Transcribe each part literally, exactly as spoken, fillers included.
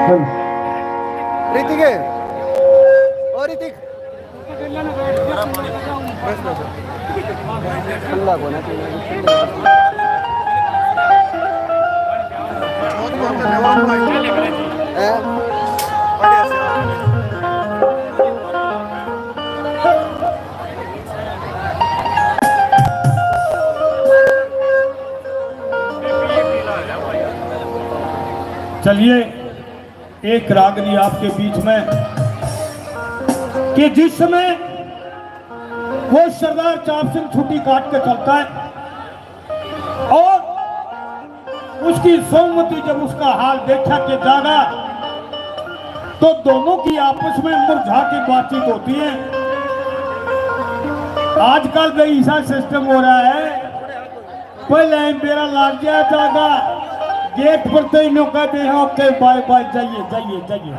ऋतिक है। ओ ऋतिक। ठंडा को ना, ठंडा। हैं? चलिए, एक रागनी आपके बीच में कि जिसमें वो सरदार चाप सिंह छुट्टी काट के चलता है और उसकी सहमति, जब उसका हाल देखा के जागा, तो दोनों की आपस में मुरझा के बातचीत होती है। आजकल तो ऐसा सिस्टम हो रहा है, पहले ही बेरा लाग गया जागा, गेट पर तो इन्हों कहते हैं, "ओके, बाय बाय, जाइए, जाइए, जाइए।"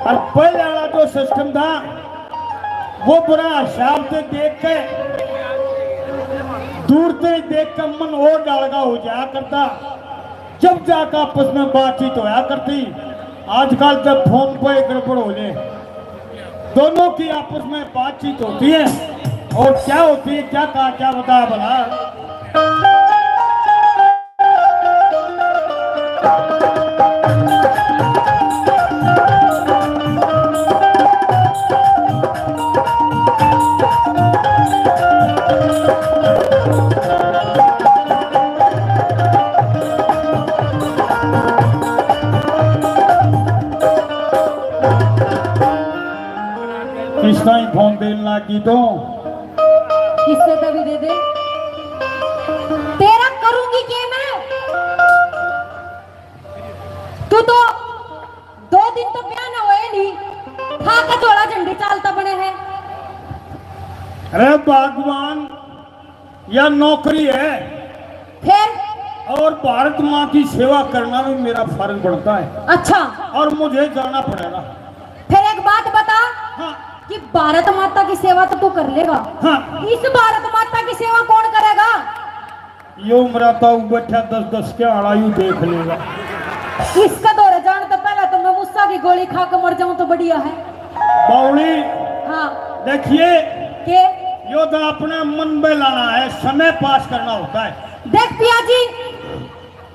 और पहले वाला जो सिस्टम था, वो बड़ा हिसाब से देख के, दूर से देख के मन और डालगा हो जाया करता, जब जाकर आपस में बातचीत होया करती। आजकल जब फोन पे गड़बड़ हो ले, दोनों की आपस में बातचीत होती है और क्या होती है, क्या कहा, क्या बताया भला। किस ताई फोन देन लागी तू? किससे तभी दे दे। तेरा करूंगी के मैं? तू तो दो दिन तो ब्याह ना होए नहीं, खा के झोला झंडी चालता बने है। अरे भगवान, या नौकरी है। फिर? और भारत माँ की सेवा करना भी मेरा फर्ज बनता है। अच्छा। और मुझे जाना पड़ेगा। फिर एक बात बता, हाँ। कि भारत माता की सेवा तो तू कर लेगा, हाँ। इस भारत माता की सेवा कौन करेगा? यो मरा ताऊ बैठा दस दस के आला यू देख लेगा। इसका दौरे जान तो पहले तो मैं मूसा की गोली खा के मर जाऊं तो बढ़िया है। बावली, हाँ। देखिए, के? यो तो अपने मन में लाना है, समय पास करना होता है। देख पिया जी,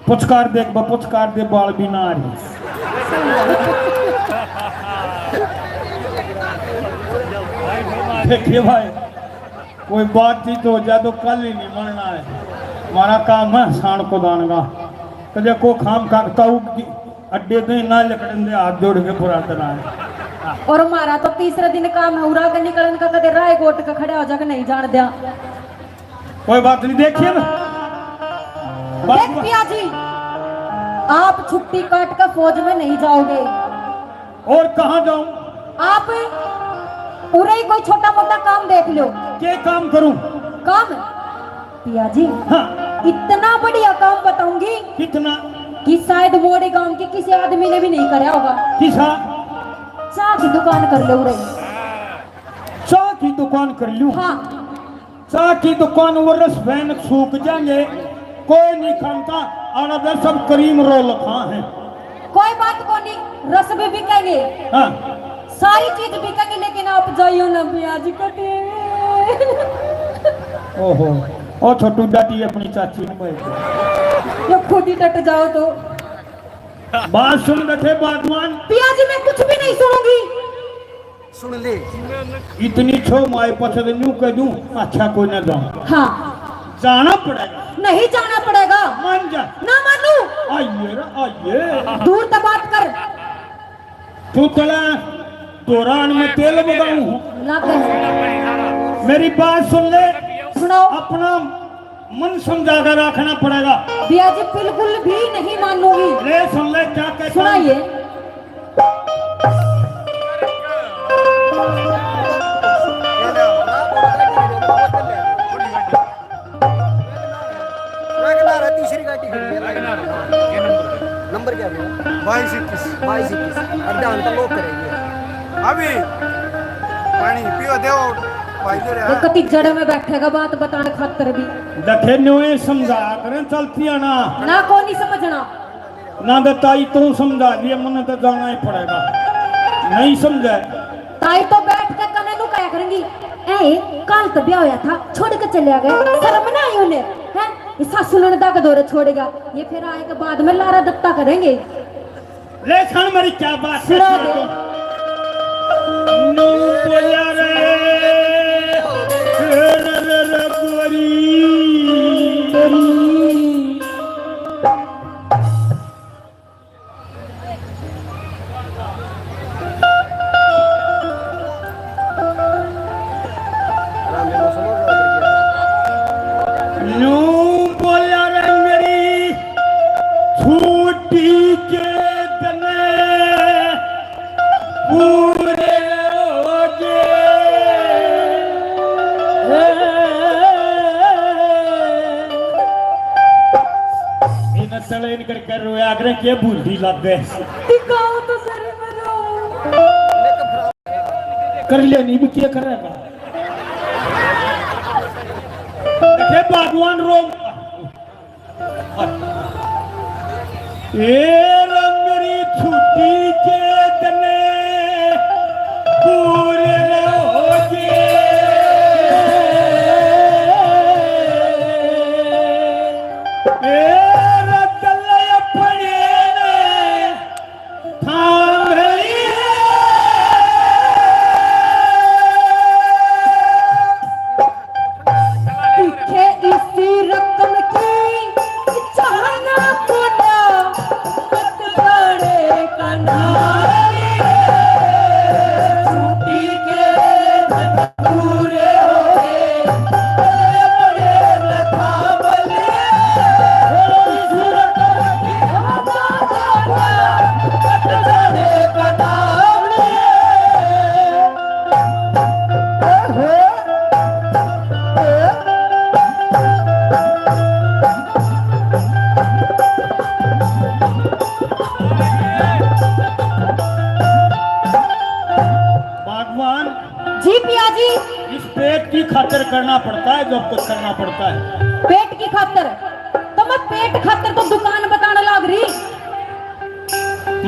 पुचकार देख बा, पुचकार दे, बाल भी ना आ रही। देखिए भाई, कोई बातचीत हो जाए तो कल ही नहीं मनना है। हमारा काम है हंसाण को दानगा। कदे को खाम खाकता उग अड्डे दे ना लकड़न दे, हाथ जोड़ के पुरातना है। और हमारा तो तीसरे दिन काम है उरा के निकलन का, कदे राय गोट के खड़ा हो जाके नहीं जान दिया। कोई बात नहीं, देखिए ना। देख बात पिया जी, आप छुट्टी काट कर फौज में नहीं जाओगे। और कहाँ जाऊं? आप उरे ही कोई छोटा मोटा काम देख लो। के काम करूं? काम? पिया जी, हाँ। इतना बढ़िया काम बताऊंगी। कितना? कि शायद मोड़े गांव के किसी आदमी ने भी नहीं करया होगा। किसा? चाह की दुकान कर लो उरे। चाह की दुकान कर लूं? हाँ। चाह की दुकान वो रस फैन सूख जाएंगे, कोई नहीं खानता, आना दे सब करीम रोल खा है। कोई बात कोनी, रस भी बिकेंगे। हाँ। सारी चीज बिकेगी, लेकिन आप जाइयो ना ब्याज कटे। ओहो, ओ छोटू डाटी अपनी चाची ने भाई। ये खुद ही डट जाओ तो। बात सुन रखे बागवान। पिया जी, मैं कुछ भी नहीं सुनूंगी। सुन ले। इतनी छो माए पसंद न्यू कह दूं, अच्छा कोई ना जाऊं। हाँ। जाना पड़ेगा। नहीं जाना पड़ेगा। मान जा। ना मानू। आइए रे, आइए। दूर तो बात कर। तू तला दोरान में तेल बगाऊं। ना कर। मेरी बात सुन ले। सुनाओ। अपना मन समझा कर रखना पड़ेगा। भैया जी, बिल्कुल भी नहीं मानूंगी। ले सुन ले, क्या कहता हूँ। सुनाइए। WagonR है, तीसरी गाड़ी खड़ी है। WagonR है। ये नंबर है? नंबर क्या भैया? बाईस इक्कीस। बाईस इक्कीस। अड्डा हम तो lock करेंगे। अभी पानी पियो, देव भाई दे रहा। वो कति जड़ में बैठेगा बात बताने खातर भी। देखे न्योए समझा करें, चलती है ना। ना, को नहीं समझना। ना तो ताई तू समझा दिए, मन्ने तो जाना ही पड़ेगा। नहीं समझे। ताई तो बैठ के कने नु कहा करेंगी, "ए, काल तो ब्याह होया था, छोड़ के चले आ गए, शर्म ना आई उन्हें, हैं? ये सासू ननदा के दौरे छोड़ेगा, ये फिर आए के बाद में लारा दत्ता करेंगे।" ले सुन मेरी क्या बात है, सुना सुना दे। तो। नू बोला रे, रे, रे, रे, गोरी। न्यू बोला रे मेरी छुट्टी के दिन पूरे हो गए। इन तले इन करके रोया करे के भूंडी लग गए। दिखाओ तो सर मरो। कर लिया नहीं भी क्या करेगा। देखे भगवान रो। ए रंगरी छुट्टी के दिन पूरे हो गए। ए रतल अपने ने थाम रही है। पीछे इसी रकम की चाहना कोना, मत गाड़े का नाम। छुट्टी के दिन पूरे होए, बड़े बड़े न थाम लिए। भगवान जी, पिया जी। इस पेट की खातिर करना पड़ता है, जो कुछ करना पड़ता है। पेट की खातिर? तो मैं पेट खातिर तो दुकान बताने लाग रही।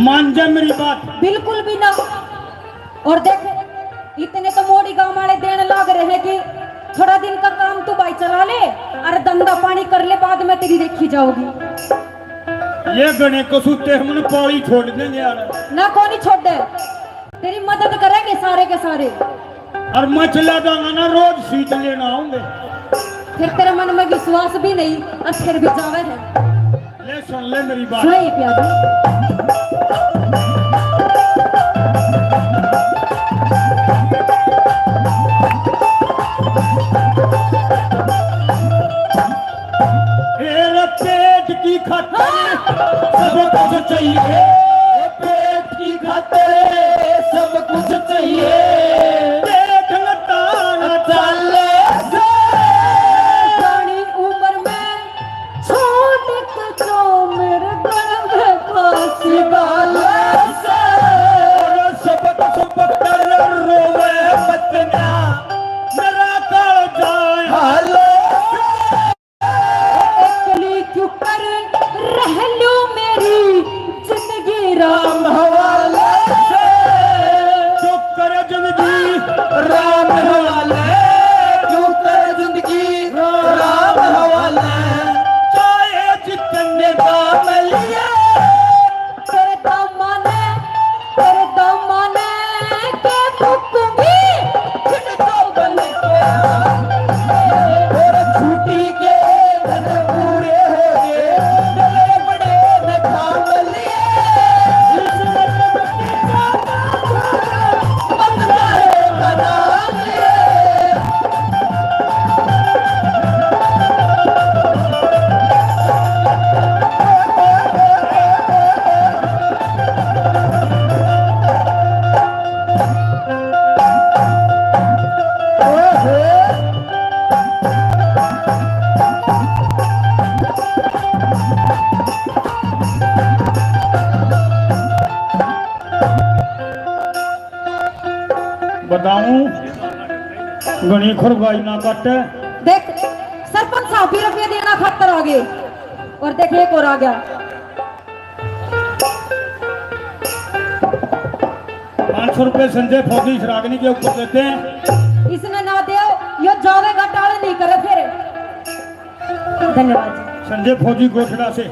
मान जा मेरी बात। बिल्कुल भी ना। और देख, इतने तो मोड़ी गांव वाले देने लाग रहे हैं कि थोड़ा दिन का काम तू भाई चला ले और धंधा पानी कर ले, बाद में तेरी देखी जाओगी। ये घणे कसूते हमने पाली छोड़ देंगे यार। ना, कोनी छोड़े। तेरी मदद करेंगे सारे के सारे। और मछला दाना ना रोज सीट लेना आऊंगे। फिर तेरे मन में विश्वास भी नहीं और फिर भी जावे है। ले सुन ले मेरी बात। सुनाइए प्यारी। मेरे पेट की खातिर सब कुछ चाहिए, पेट की खातिर सब कुछ चाहिए। पेट लताना चाले से। घणी उम्र में छोड़ के जो मेरे घर में फांसी डाले से। और सब कुछ पत्थर रोवे मतना, मेरा काल जाए हाले से। अकली क्यों कर रह लो मेरी जिंदगी राम हवाले से। क्यों कर जिंदगी राम हवाले, क्यों कर जिंदगी राम हवाले। चाहे जितने दाम लिए, तेरे दामा ने, तेरे दामा ने के फूकूंगी, छिड़को बन के। और छुट्टी के दिन पूरे हो गए, गले बड़े न थाम लिए। बंद करे बना लिए। बताऊं, घणी खुरगाई ना काटे। देख, सरपंच साहब भी रुपये देना खातर आ गए। और देख, एक और आ गया। सौ रुपए संजय फौजी इस रागनी के ऊपर देते हैं। इसने ना दो, यो जावेगा, टाल नहीं करे फिर। धन्यवाद। संजय फौजी गोठड़ा से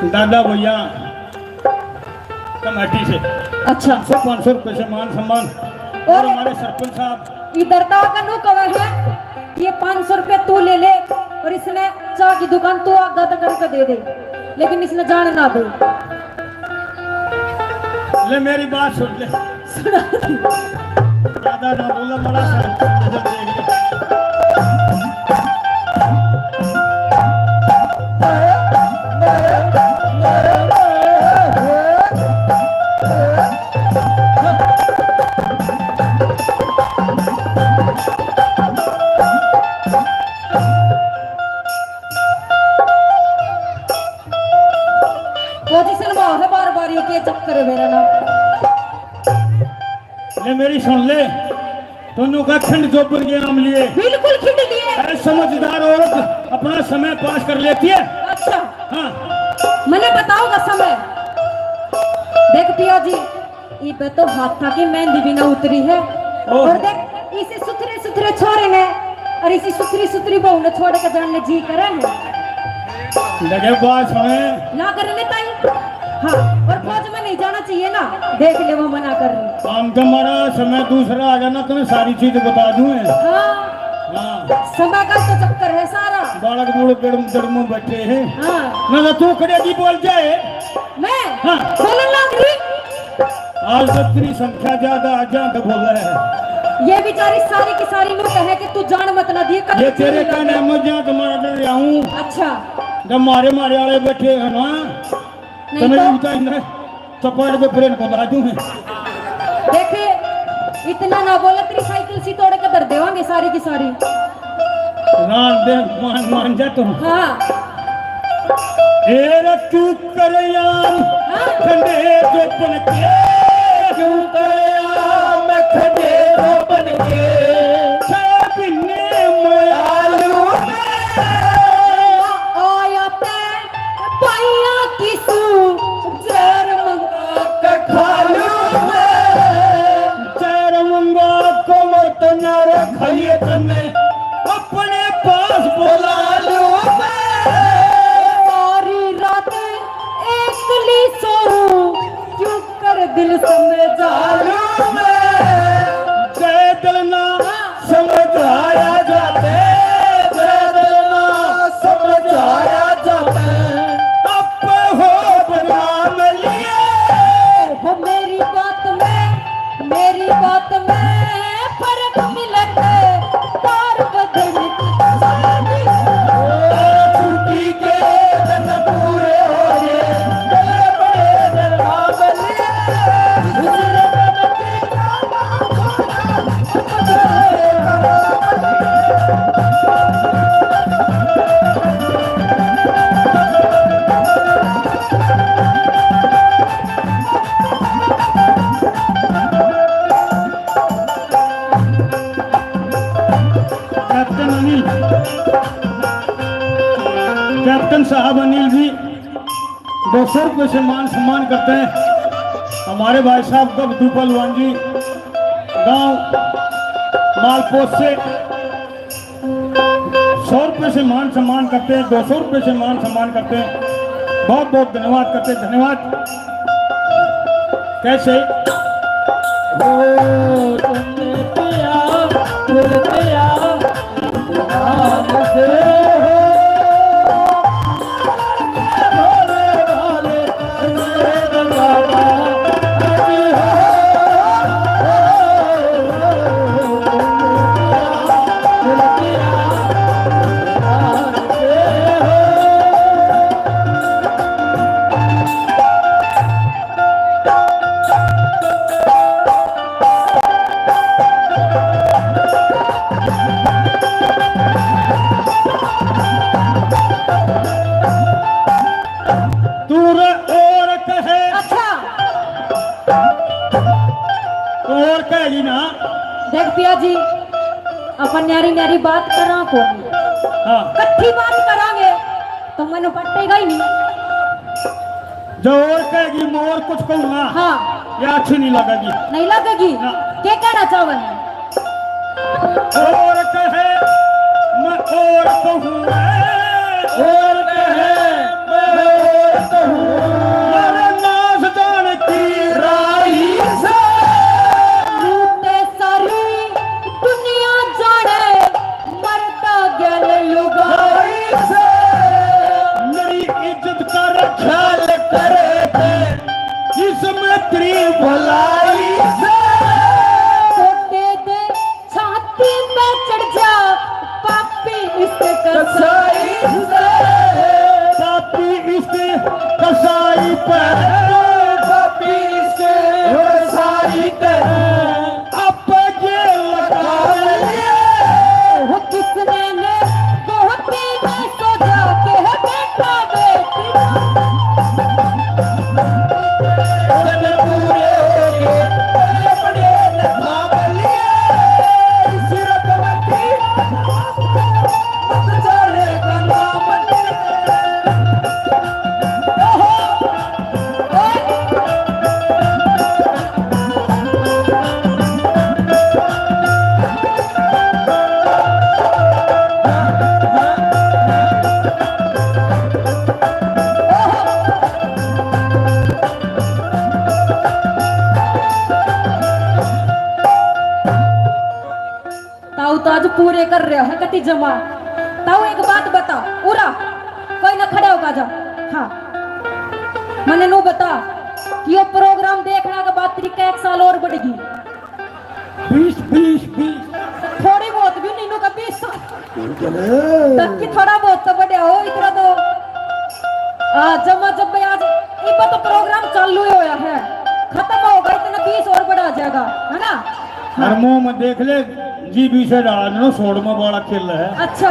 दादा भैया कमेटी से अच्छा। सौ, पाँच सौ रुपए से मान सम्मान और और हमारे सरपंच साहब इधर ताक नु कवर है, ये पाँच सौ रुपए तू ले ले और इसने चाय की दुकान तू आधा तक करके दे दे, लेकिन इसने जान ना दे। ले मेरी बात सुन ले। सुना। ज्यादा ना बोला, बड़ा सा। पोजीशन में है बार बार, ये के चक्कर है मेरा ना। ले मेरी सुन ले, दोनों का खंड जोबर के नाम लिए। बिल्कुल खिंड लिए। अरे समझदार औरत अपना समय पास कर लेती है। अच्छा। हाँ। मने बताओगा समय। देख पिया जी, इबे तो हाथा की मेहंदी भी ना उतरी है। ओह। और देख, इसी सुथरे सुथरे छोरे ने और इसी सुथरी सुथरी बहू ने छोड़ के जाने जी करे है। लगे बात सुने। ना करने ताई। हाँ, और फौज में नहीं जाना चाहिए ना, देख ले वो मना कर रही। हम तुम्हारा समय दूसरा आ गया ना, तुम्हें सारी चीज बता दूं मैं। हाँ। हाँ। समय का तो चक्कर है सारा। बालक बूढ़ गड़-, गड़मू बैठे हैं। हाँ। ना, ना, तू खड़े की बोल जाए। मैं? हाँ। बोलन लाग रही। आज तो तेरी संख्या ज्यादा आ जा तो बोला है। ये बेचारी सारी की सारी नु कहे कि तू जान मत ना दिए, कभी ये तेरे नहीं कहने लगे। मैं जा तुम्हारा डर रहा हूँ। अच्छा। जब मारे मारे वाले बैठे हैं ना, नहीं तो तो। नहीं तो इन्हें चपाड़ के ब्रेन को ला दूं मैं। देखे, इतना ना बोले, तेरी साइकिल सी तोड़ के धर देवांगे सारी की सारी। रान दे, मान, मान जा तुम। हाँ। ए रे तू करयाम हाँ। खंडे जोपन के, तू करयाम खंडे जोपन के, छह महीने में आलू में आया तै पाइया किसू जहर मंगा के खा लूं मैं। जहर मंगा के मर तो ना रे खाइए तन्ने अपने पास बुला लूं मैं। सारी रात एकली सोऊं क्यों कर दिल समझा लूं मैं। जय दिल ना समझाया जाते, जय दिल ना समझाया जाते, अब हो बदनाम लिए। हो मेरी बात में, मेरी बात में फर्क मिलत, तार बदल छुट्टी के दिन पूरे हो गए, बड़े बड़े दिन आ गए। कैप्टन अनिल, कैप्टन साहब अनिल जी दो सौ रुपये से मान सम्मान करते हैं हमारे भाई साहब गबदू पहलवान जी, गांव मालपोत से सौ रुपये से मान सम्मान करते हैं, दो सौ रुपये से मान सम्मान करते हैं। बहुत बहुत धन्यवाद करते हैं, धन्यवाद। कैसे? ओ, तुमने पिया, तुमने पिया, नाम से हो। तू रे और कहे। अच्छा। तू और कहेगी ना। देख पिया जी, अपन न्यारी न्यारी बात करा कोनी। हाँ। कट्ठी बात करांगे तो मनु पटेगा ही नहीं। तो और कहेगी, मैं और कुछ कहूंगा। हाँ। या अच्छी नहीं लगेगी। नहीं लगेगी? ना। के कहना चाहवे? और कहे, मैं और कहूँ, और कहे, मैं और कहूँ, अरे नाश जान की राही से। तू ते सारी दुनिया जाने, मरता गैल लुगाई से। मेरी इज्जत का ख्याल करे थे, इसमें तेरी भलाई से। छोटे दे छाती पे चढ़ जा, पापी इश्क कसाई से। पापी इश्क कसाई पे, पापी इश्क कसाई पे। आप ये लगा लिए। वो किसने ने गोहती में सो जाके है बेटा बेटी। पूरे हो गए, अपने नाम लिए। सिरत मत ताऊ तो आज पूरे कर रहा है कति जमा। ताऊ एक बात बता, उरा, कोई ना, खड़ा होकर जा। हाँ, मने नू बता कि यो प्रोग्राम देखने के बाद तेरी कै एक साल और बढ़ेगी? बीस, बीस, बीस। थोड़ी बहुत भी नहीं, नू का बीस साल। तब की थोड़ा बहुत तो बढ़िया हो, इतना तो। आ, जमा जब आज इब तो प्रोग्राम चालू ही होया है, खत्म होगा, इतना बीस और बढ़ा जाएगा, है ना? हाँ। और मुंह में देख ले, जी बीस है डाल, नो सोड़ में बड़ा खेल है। अच्छा।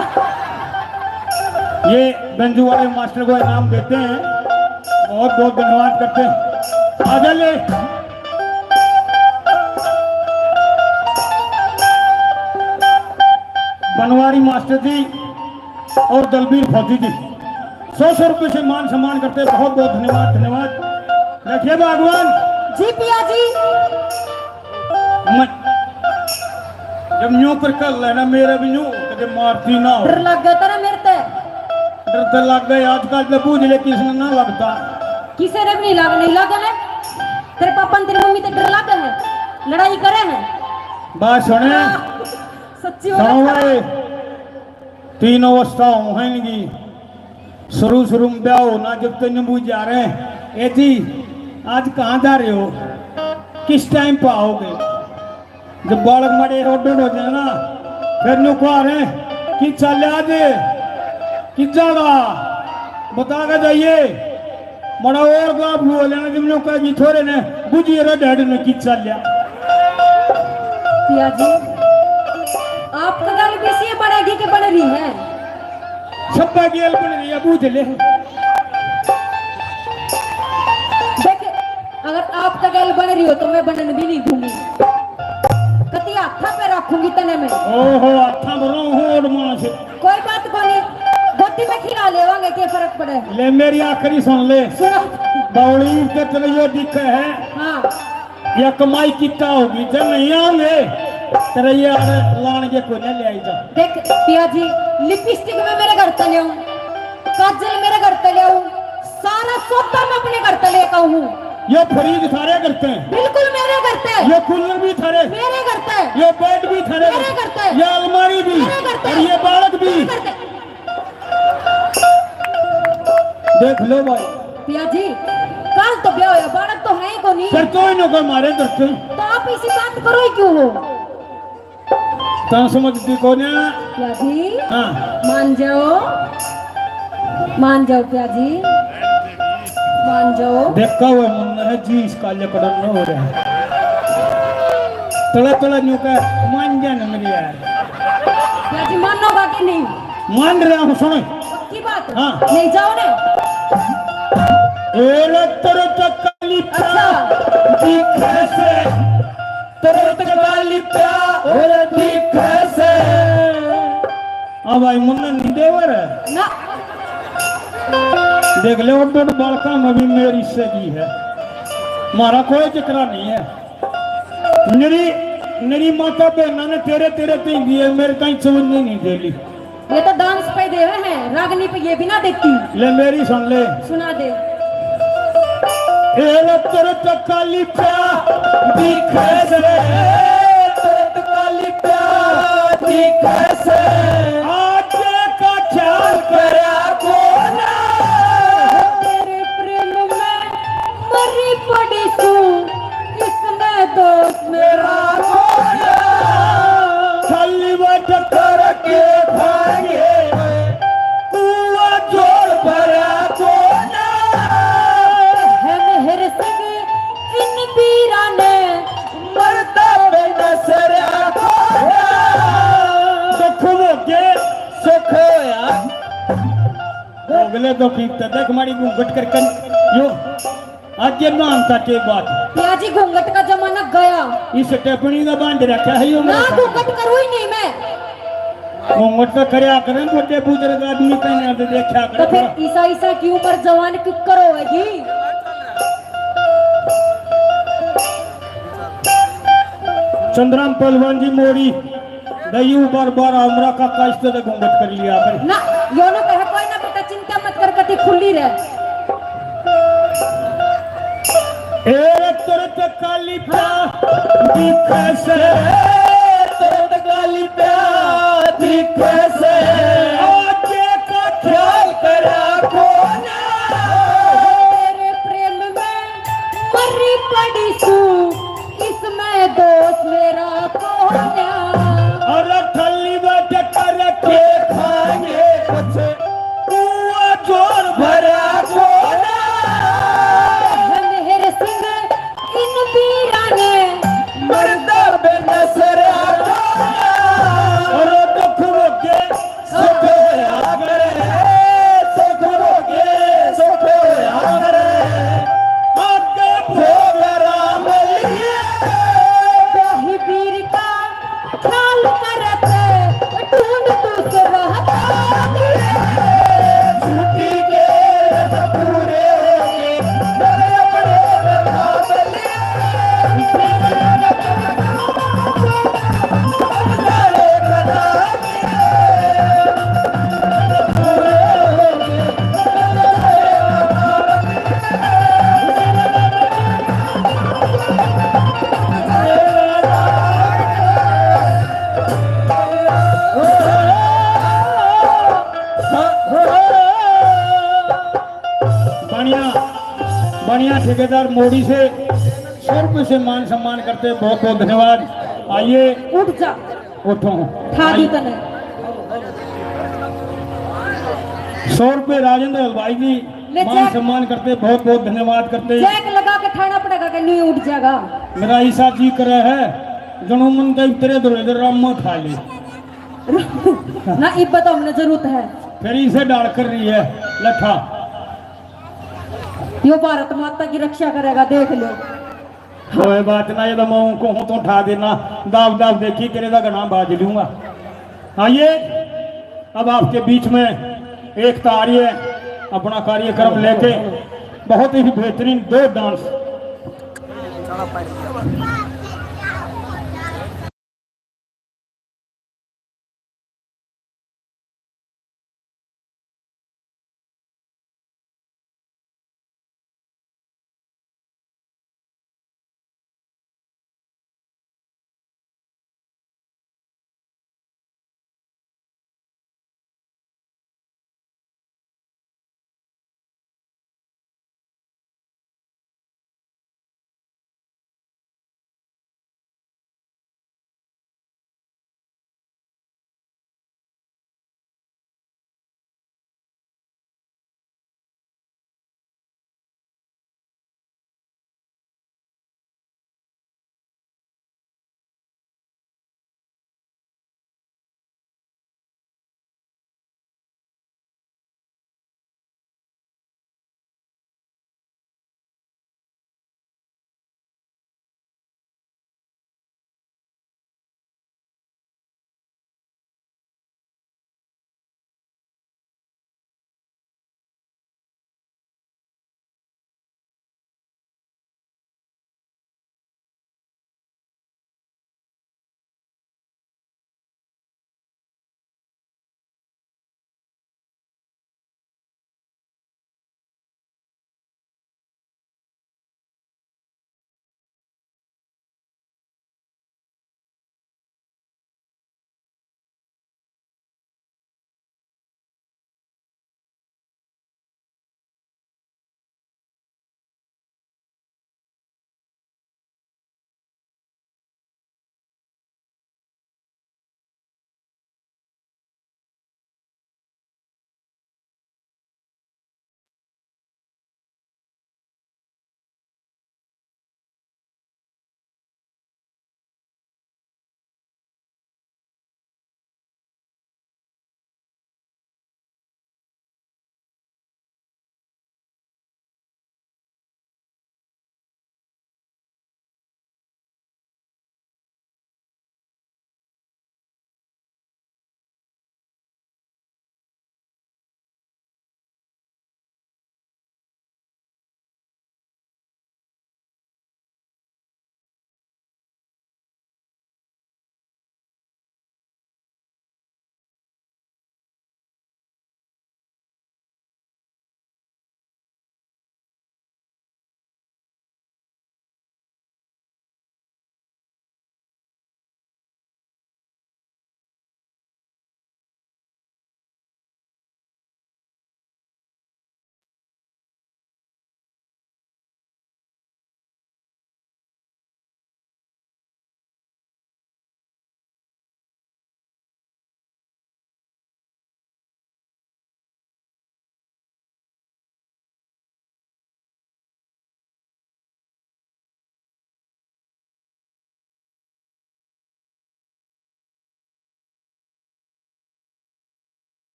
ये बेंजू वाले मास्टर को इनाम देते हैं, बहुत बहुत धन्यवाद करते हैं। आजा ले। बनवारी मास्टर जी और दलबीर फौजी जी, सौ सौ रुपये से मान सम्मान करते हैं। बहुत बहुत धन्यवाद, धन्यवाद। रखिए भगवान। जी पिया जी। मैं जब न्यू कर कर लेना, मेरा भी न्यू कदे मारती ना हो। डर लग गया तेरा मेरे ते? डर तो लग गया, आजकल तो बूझ ले, किसने ना लगता। किसे ने भी नहीं लग, नहीं लगा ना। तेरे पापा ने, तेरी मम्मी ते डर लगा है, लड़ाई करे हैं। बात सुने। हाँ, सच्ची बात सुनो है। भाई, तीन अवस्था हो हैं इनकी। शुरू शुरू में ब्याह होना, जब तो नींबू जा रहे हैं, "ए जी, आज कहाँ जा रहे हो, किस टाइम पे आओगे?" जब बालक माड़े रोडन हो जाए ना, फिर न्यू कह रहे हैं, "कि चल आज, कि जागा, बता के जाइए।" बड़ा और गाँव हुआ लेना, जब न्यू कह जी, "थोड़े ने बुझिए रे डैड ने कि चल लिया।" पिया जी, आपका गल बेसी बढ़ेगी कि बढ़ रही है? छब्बा गेल बन रही है, बूझ ले। देख, अगर आपका गल बन रही हो तो मैं बनन भी नहीं दूंगी। कति हाथा पे रखूंगी तने मैं। ओहो, हाथा में रहूं होड़ मां से। कोई बात कोनी, गोदी में खिला लेवांगे, के फर्क पड़े? ले मेरी आखिरी सुन ले। सुनो। बावली के तेरे यो दिखे है। हाँ। या कमाई कितना होगी, जब नहीं आऊंगे, तेरे ये आड़े लान के कोई ना ले आई जा। देख पिया जी, लिपस्टिक मैं मेरे घर ते ले आऊं, काजल मेरे घर ते ले आऊं, सारा सौदा मैं अपने घर ते लेकर आऊं। ये फ्रिज थारे घर ते? बिल्कुल मेरे घर ते। ये कूलर भी थारे? मेरे घर ते। ये बेड भी थारे? मेरे घर ते। ये अलमारी भी? मेरे घर ते। और ये बालक भी? मेरे घर ते। देख लो भाई। पिया जी, कल तो ब्याह होया, बालक तो है ही कोनी। फिर तो इन्हों को मारे घर ते। तो आप इसी बात करो ही क्यों हो? तन समझती कोन्या। पिया जी। हाँ। मान जाओ, मान जाओ पिया जी, मान जाओ। देखा हुआ मन है जी, इसका लकड़न न हो रहा है। तला तला न्यू का मान जा ना मेरी यार। पिया जी, मानोगा कि नहीं? मान रहा हूँ, सुनो। पक्की बात? हाँ। नहीं, जाओ ना। ए रे तेरे तो काली प्या अच्छा। दिखे से, तेरे तो काली प्या और दिखे से। अब भाई मुन्ना नहीं देवर। ना। देख ले, उन दोनों बालका में भी मेरी सगी है, मारा कोई जिक्रा नहीं है। मेरी, मेरी माता बहना ने तेरे, तेरे तीन दिए, मेरे ताई चवन्नी नहीं दे ली। ये तो डांस पे देवे है, रागनी पे ये भी ना देती। ले मेरी सुन ले। सुना दे। ए रे तेरे तो काली प्या दिखे से, तेरे तो काली प्या दिखे से। आज का ख्याल करया कोना। तेरे प्रेम में मरी पड़ी सू, इसमें दोष मेरा कोना। खाली वट करके भागे, कुआं जोड़ भरा कोना। हम हर संग इन पीरा ने मरदा बिन सरा कोना। दुख होगे, सुख होया। अगले तो ठीक था, देख मारी घूंघट करके यो। आज के नाम का के बात। पिया जी, घूंघट का जमाना गया। इस टेपनी का बांध रखा है यो ना, मेरा। घूंघट करूँ ही नहीं मैं। घूंघट तो करया करें, बड़े बुजुर्ग आदमी कहीं ना तो देखा तो करें फिर थोड़ा। ईसा, ईसा की उम्र जवान क्यों करो होगी? चंद्राम पहलवान जी मोड़ी। दयू बार बार हमरा काका इस तरह घूंघट कर लिया कर। ना, यो ना कहे कोई ना बेटा, चिंता मत कर, कति खुली रह। ए रे तुरत काली प्या दिखे से, तुरत काली प्या दिखे से। आगे का ख्याल करा कोना। तेरे प्रेम में मरी पड़ी सू, इसमें दोष मेरा कोन्या। अरे थली बैठ करके खाएंगे कुछ, कुआं जोर भरा कोना। हम हर सिंह इन पीरा ने मरदा बिन सरा कोना। अरे दुख होगे सुख होया करे, सुख होगे सुख होया करे। आगे प्रोग्राम लिए। ब्याही वीर का ख्याल करत ढूंढ दूसरा। छुट्टी के रस पूरे होंगे, मेरे अपने बता बलिए। बढ़िया, बढ़िया ठेकेदार मोड़ी से सौ रुपये से मान सम्मान करते हैं। बहुत बहुत धन्यवाद। आइए। उठ जा। उठो। ठा दी आइए। तने। सौ रुपये राजेंद्र हलवाई जी, ले मान जैक। सम्मान करते, बहुत बहुत धन्यवाद करते। जैक लगा के ठाना पड़ेगा कि नहीं उठ जाएगा। मेरा ऐसा जी करे है, जणु मन तो तेरे धोरे धोरे राम खा ले। ना, इब्बा तो हमने जरूरत है। फिर इसे डाल कर रही है लठा। यो भारत माता की रक्षा करेगा, देख लो। कोई बात ना, ये तो मैं उनको हूँ तो उठा देना, दाब दाब देखी तेरे दा घना बाज लूंगा। आइए, अब आपके बीच में एक तारी है, अपना कार्यक्रम लेके बहुत ही बेहतरीन दो डांस।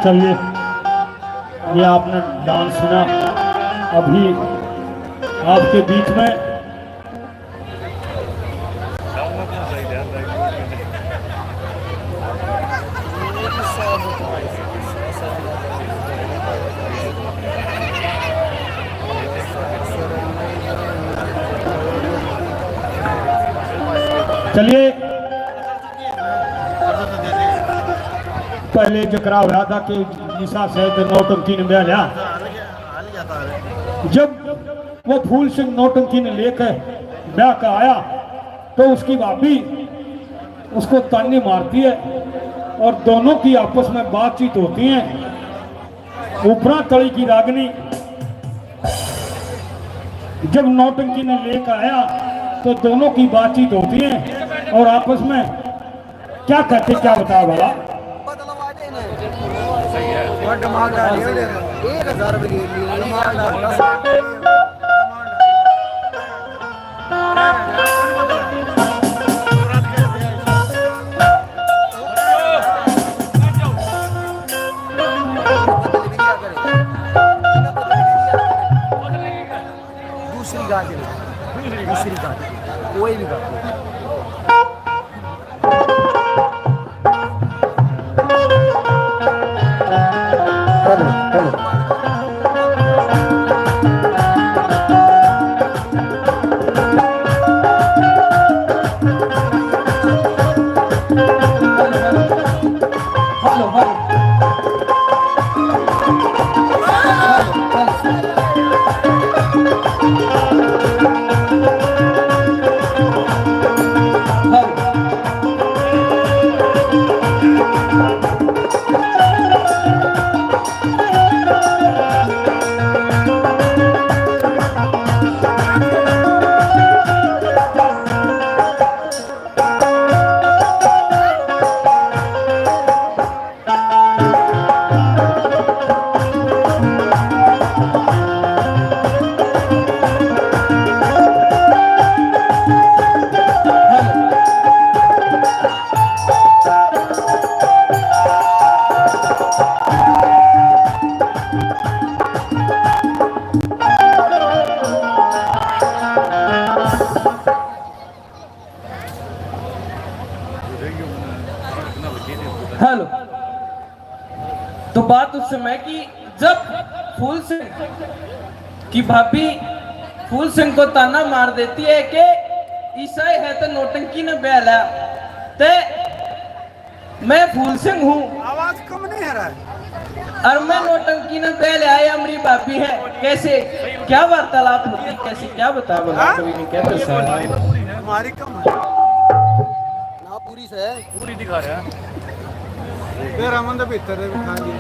चलिए, ये आपने डांस सुना, अभी आपके बीच में चलिए, पहले जिक्र हो रहा था कि ईसा सहित नौटंकी ने ब्याह लिया। जब वो फूल सिंह नौटंकी ने लेकर ब्याह का आया तो उसकी भाभी उसको ताने मारती है और दोनों की आपस में बातचीत होती है। ऊपरा तली की रागनी जब नौटंकी ने लेकर आया तो दोनों की बातचीत होती है और आपस में क्या करते, क्या बताओ भला? एक हजार रुपये। दूसरी गा के, दूसरी गा के, कोई भी गा। हेलो। तो बात उस समय की जब फूल सिंह की भाभी फूल सिंह को ताना मार देती है कि ईसाई है तो नौटंकी ने ब्याह लिया, ते मैं फूल सिंह हूँ। आवाज कम नहीं है रहा है। और मैं नौटंकी ने ब्याह लिया, ये मेरी भाभी है। कैसे, क्या वार्तालाप होती, कैसे, क्या बता बोला, हाँ? कोई नहीं कहता सर। हमारी कम है। ना पूरी से। पूरी दिखा रहा है। तेरा मन तो भीतर है, बिठा लिया।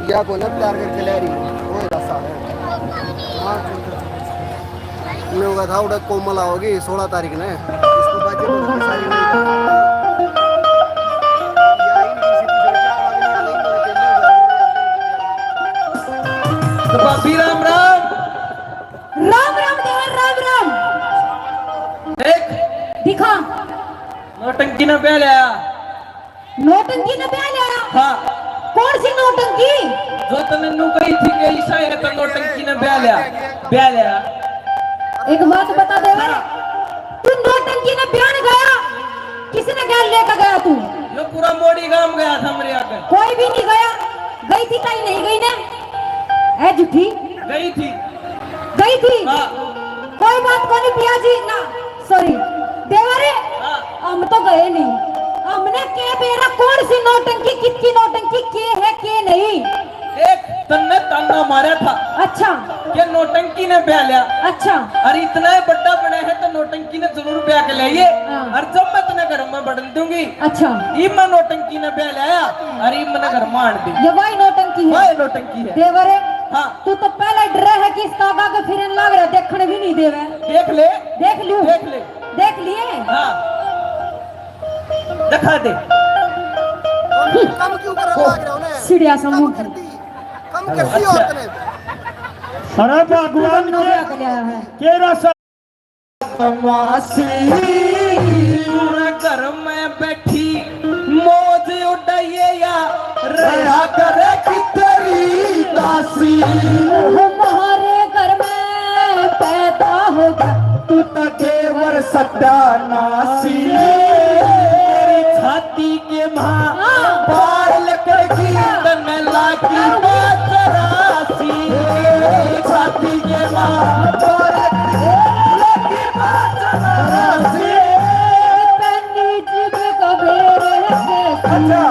या को ना प्यार करके ले रही है, वो ऐसा है। हाँ, ठीक है। मैं कहा था, उड़ा कोमल आओगी सोलह तारीख ने, इसको बाजे बोलो, सारी नहीं। तो भाभी राम राम। राम राम देवर, राम राम। देख। दिखा। नौटंकी ना ब्याह लिया। नौटंकी ने ब्याह लिया? हाँ। कौन सी नौटंकी? जो तन्ने नू कही थी कि ईसा है तो नौटंकी ने ब्याह लिया, ब्याह लिया। एक बात बता दे, हाँ। तू नौटंकी ने ब्याह नहीं गया, किसने गैल लेकर गया तू? यो पूरा मोड़ी गांव गया था मेरे आगे। कोई भी नहीं गया, गई थी ताई नहीं गई ना? ए झूठी। गई थी। गई थी? हाँ। कोई बात कोनी पिया जी ना, सॉरी देवरे, हाँ। हम तो गए नहीं। हमने के बेरा कौन सी नौटंकी, कितकी नौटंकी, के है, के नहीं? देख, तन्ने ताना मारा था। अच्छा। के नौटंकी ने ब्याह लिया। अच्छा। अरे इतना ही बड़ा बना है तो नौटंकी ने जरूर ब्याह के लाइए। हाँ। और जब मैं तन्ने घर में बड़न दूंगी, अच्छा। इब मैं नौटंकी ने ब्याह लाया, अरे इब मैंने घर में आन दी। ये वही नौटंकी है। वही नौटंकी है। देवरे, हाँ। तू तो पहले डरे है कि इसका आगा के फिरन लाग रहा, देखने भी नहीं देवे। देख ले। देख लूं? देख ले। देख लिए? हाँ। दिखा दे। कम क्यों करने लाग रहे हो ने? सिड़िया समूह। कम कर दी। कम कर दी। अच्छा। औरत ने। अरे भगवान ने क्या कर लिया है? केरा सा तमाशी। पूरा घर में बैठी मौज उड़ाइए या रहा करे कितरी दासी। हमारे घर में पैदा होगा तू तो देवर सत्यानाशी। तेरी छाती के माँ हाँ। बाल लकड़की तन लागी बात रासी। छाती के माँ बाल लकड़की बात रासी। पन्नी जीभ कबेरे कैसी। अच्छा,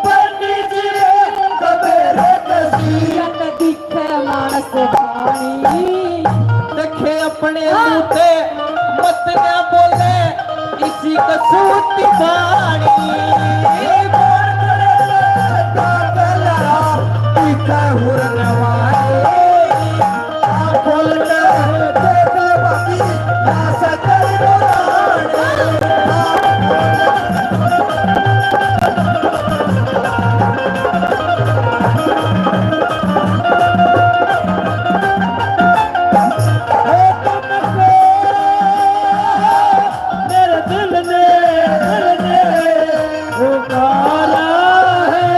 पन्नी जीभ कबेरे कैसी। जट दिखे मानस पानी। देखे अपने हाँ। मुंह ते मत ना बोले। इसी कसूती बाणी। मेरे दिल ने, दिल ने पुकारा है,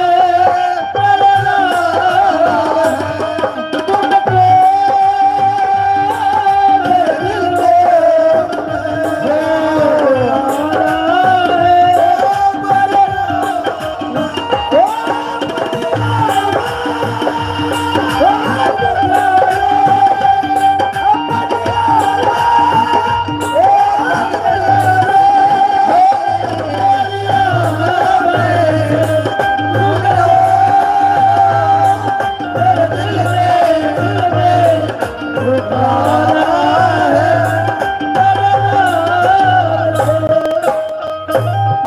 तेरा नाम है, तुमको मेरे दिल ने पुकारा है।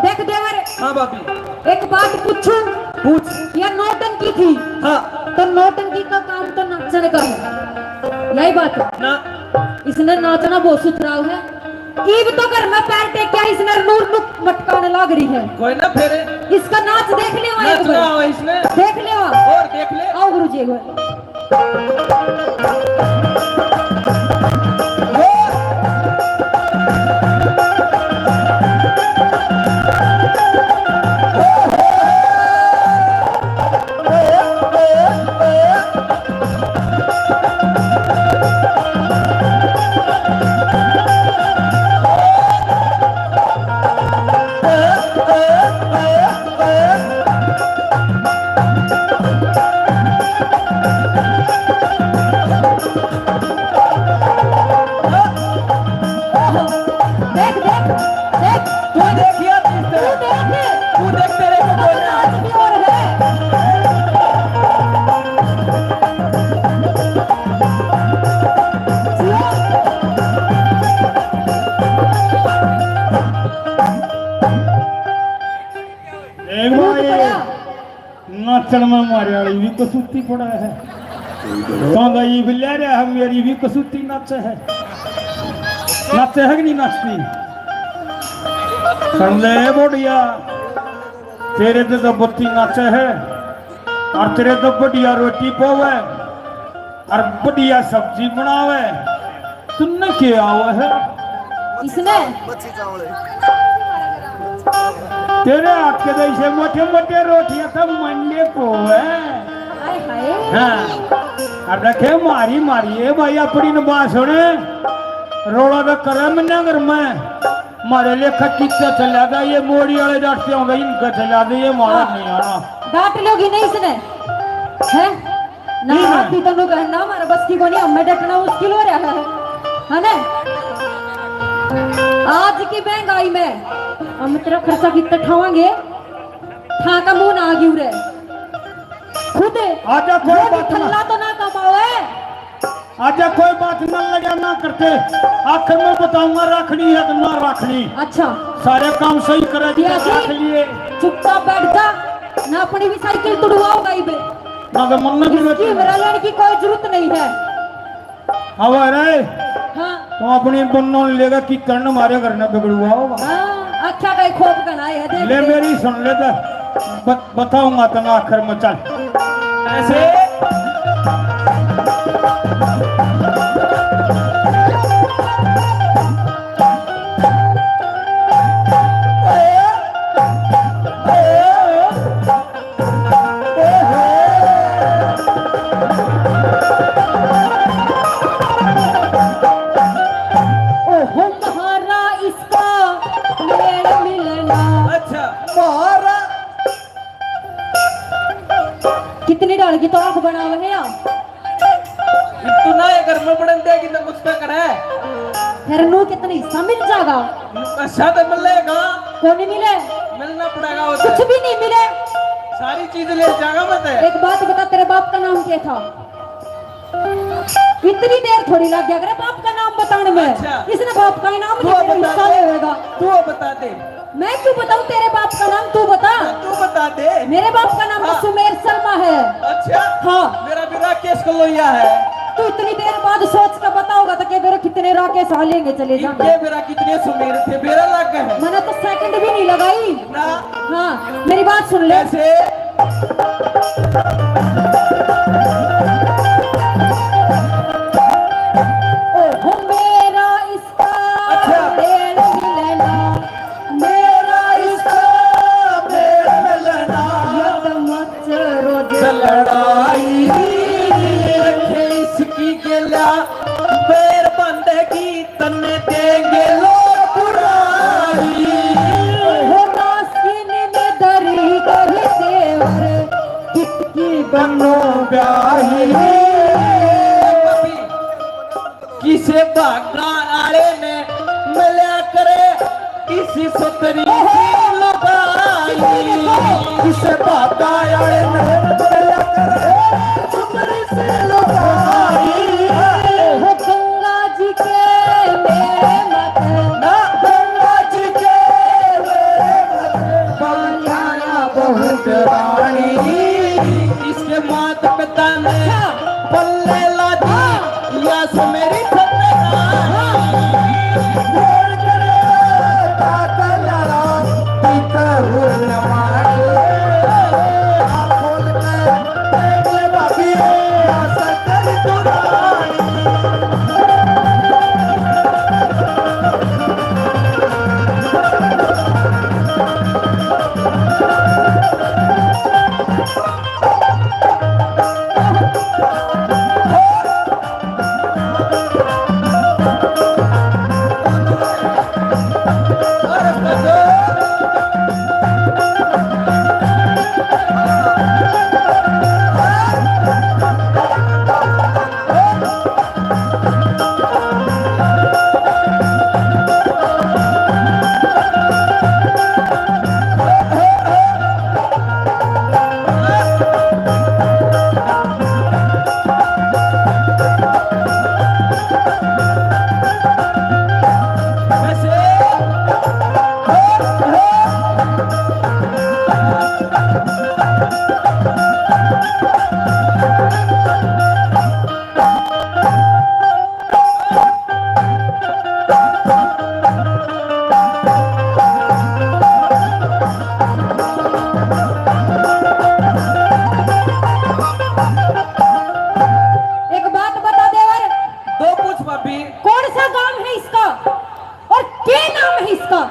देख देवर, हाँ भाभी। एक बात पूछूं? पूछ। या नौटंकी थी? हाँ। तो नौटंकी का काम तो नाचण का है, यही बात है। ना। इसने नाचना बहुत सुथराव है। ईब तो घर में पैर टेक्या, इसने नूर नुक मटकाने लाग रही है। कोई ना फेरे। इसका नाच देख ले एक नाचना बार। आवे इसने। देख ले। और देख ले। आओ गुरु जी एक बार। देख, देख, देख। तू देखिए, तू देख। तू देख, तेरे को बोल रहा है। आज भी और है। एक बार ये नाचण में मारे वाली भी कसूती पड़ा है। तो ये भी ले रहा है, मेरी भी कसूती नाचे है। नाचे है कि नहीं नाचती? सुन ले बढ़िया, तेरे ते तो बत्ती नाचे है और तेरे तो बढ़िया रोटी पावे। और बढ़िया सब्जी बनावे। तुमने के आवे है? इसने? तेरे हाथ के जैसे मोटे मोटे रोटियां तो मंडे को है। हाय हाय। हाँ। और देखे मारी मारी, ए भाई, अपनी न बात सुने। रोला तो करे मन्ना घर में। मारे लेखा कितना चला गया, ये मोड़ी वाले डरते होंगे, इनका चला दे, ये मारा हाँ। नहीं आना। डांट लोगी नहीं इसने? हैं? ना ठीक है। हाथी तनु कहना हमारे बस की कोनी, हमें डटना मुश्किल हो रहा है, है ना? आज की महंगाई में हम तेरा खर्चा कितना ठावांगे? ठा का मुंह ना आगी उरे। खुद आजा, कोई बात ना। थल्ला तो ना कमावे। आजा, कोई बात ना लगा ना करते। आखिर में बताऊंगा, रखनी है तो ना रखनी। अच्छा। सारे काम सही करे जी, रख लिए। चुपचाप बैठ जा। ना अपनी भी साइकिल तुड़वाओगा इबे। ना तो मन में भी इसकी मेरा लेने की कोई जरूरत नहीं है। हवा रे। हाँ। तो अपनी बन्नो लेगा कि तन मारे घर ना बिगड़ुआ होगा। हाँ, अच्छा कहीं खोप करना है, देख ले ले। मेरी सुन ले तो। बत-, बताऊंगा तने आखिर में, चल। ऐसे। भैया। तू ना ये घर में पड़न देगी तो गुस्सा करे। फिर नू कितने हिस्सा मिल जाएगा? अच्छा तो मिलेगा। कौन मिले? मिलना पड़ेगा उसे। कुछ भी नहीं मिले। सारी चीज ले जाएगा मैं तेरे। एक बात बता, तेरे बाप का नाम क्या था? इतनी देर थोड़ी लग गया करे बाप का नाम बताने में। अच्छा। इसने बाप का ही नाम तू नहीं, मेरा बता हिस्सा दे। ले होगा। तू बता दे। मैं क्यों बताऊं तेरे बाप का नाम, तू बता। हाँ, तू बता दे। मेरे बाप का नाम तो हाँ। सुमेर शर्मा है। अच्छा। हाँ। मेरा भी राकेश कलोया है। तू इतनी देर बाद सोच कर बताओगा तो के मेरे कितने राकेश आ लेंगे चले जाना। के मेरा कितने सुमेर थे, मेरा लग गए। मैंने तो सेकंड भी नहीं लगाई। ना। हाँ, मेरी बात सुन ले। कैसे? ओहो, मेरा इसका अच्छा। मेल मिलना, मेरा इसका मेल मिलना। ये तो मच रोज लड़ाई। रखे इसकी गेला, पैर बंधेगी तन्ने देंगे लोग बुराई। हो नासिन में दरी कही देवर, किसकी बनो ब्याही। किसे भागा आले ने मिलया करे इसी सुथरी सी लुगाई। किसे भागा आले ने मिलया करे सुथरी सी लुगाई। हो गंगा जी के मेरे मत ना गंगा जी के मेरे मत पानी आया बहुत रानी। इसके माता पिता ने अच्छा। पल्ले ला दी। हाँ। या से मेरी छत्ते का। हाँ। बोल करे ताकत लड़ा, पीता हुआ नमाज। आँख खोल के देख ले भाभी, आशा करी तू रानी। एक बात बता देवर, दो पूछ भाभी। कौन सा गांव है इसका और क्या नाम है इसका?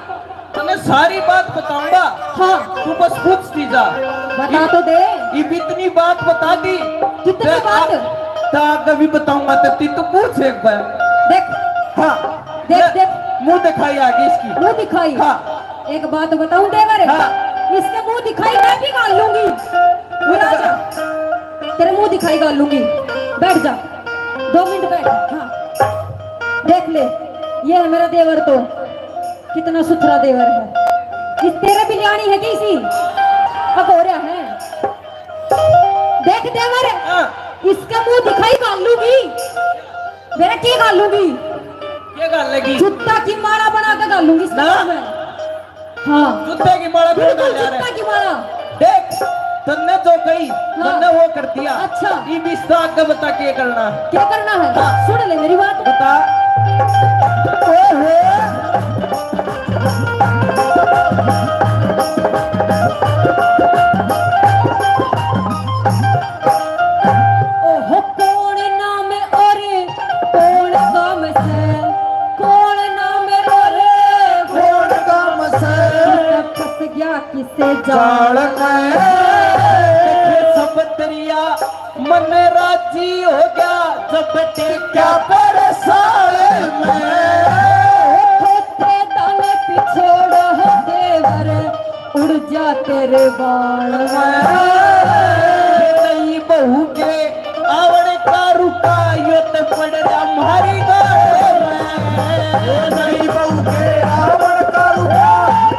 तने सारी बात बताऊंगा। हाँ। तू बस पूछती जा। बता तो दे। इब इतनी बात बता दी। कितनी बात? ता आगे भी बताऊंगा, तो ती तो पूछ एक बार। देख। हाँ। देख, ले, देख। मुंह दिखाई आ गई इसकी। मुंह दिखाई? हाँ। एक बात बताऊं देवर? हाँ। इसके मुंह दिखाई मैं भी गाल लूंगी। बुला जा। तेरे मुंह दिखाई गाल लूंगी। बैठ जा। दो मिनट बैठ। हाँ। देख ले, ये है मेरा देवर तो। कितना सुथरा देवर है। इस तेरे भी ल्याणी है कि इसी? अब हो रहा है। देख देवर, हाँ। इसका मुंह दिखाई गाल लूंगी। मेरा क्या गाल लूंगी? क्या गाल लगी? जूता की माला बना के गाल लूंगी इसका ना। मैं। हाँ। जूते की माला तू क्यों तो डाल रहा है? जूता की माला। देख, तन्ने जो कही, हाँ। तन्ने वो कर दिया। अच्छा। इब इसका आगे बता क्या करना है? क्या करना है? हाँ। सुन ले मेरी बात। बता। ओहो। ओहो, कौन नाम और कौन गाम से, कौन नाम और कौन गाम से? फंस गया किसे जाल में। देखे सब दरिया मन राजी हो गया, जब टिक्या पर साल में। होते दाने पिछोड़ा हो देवर, उड़ जा तेरे बाल में। नहीं बहू के ओ तेरी बहू के रावण का रूप,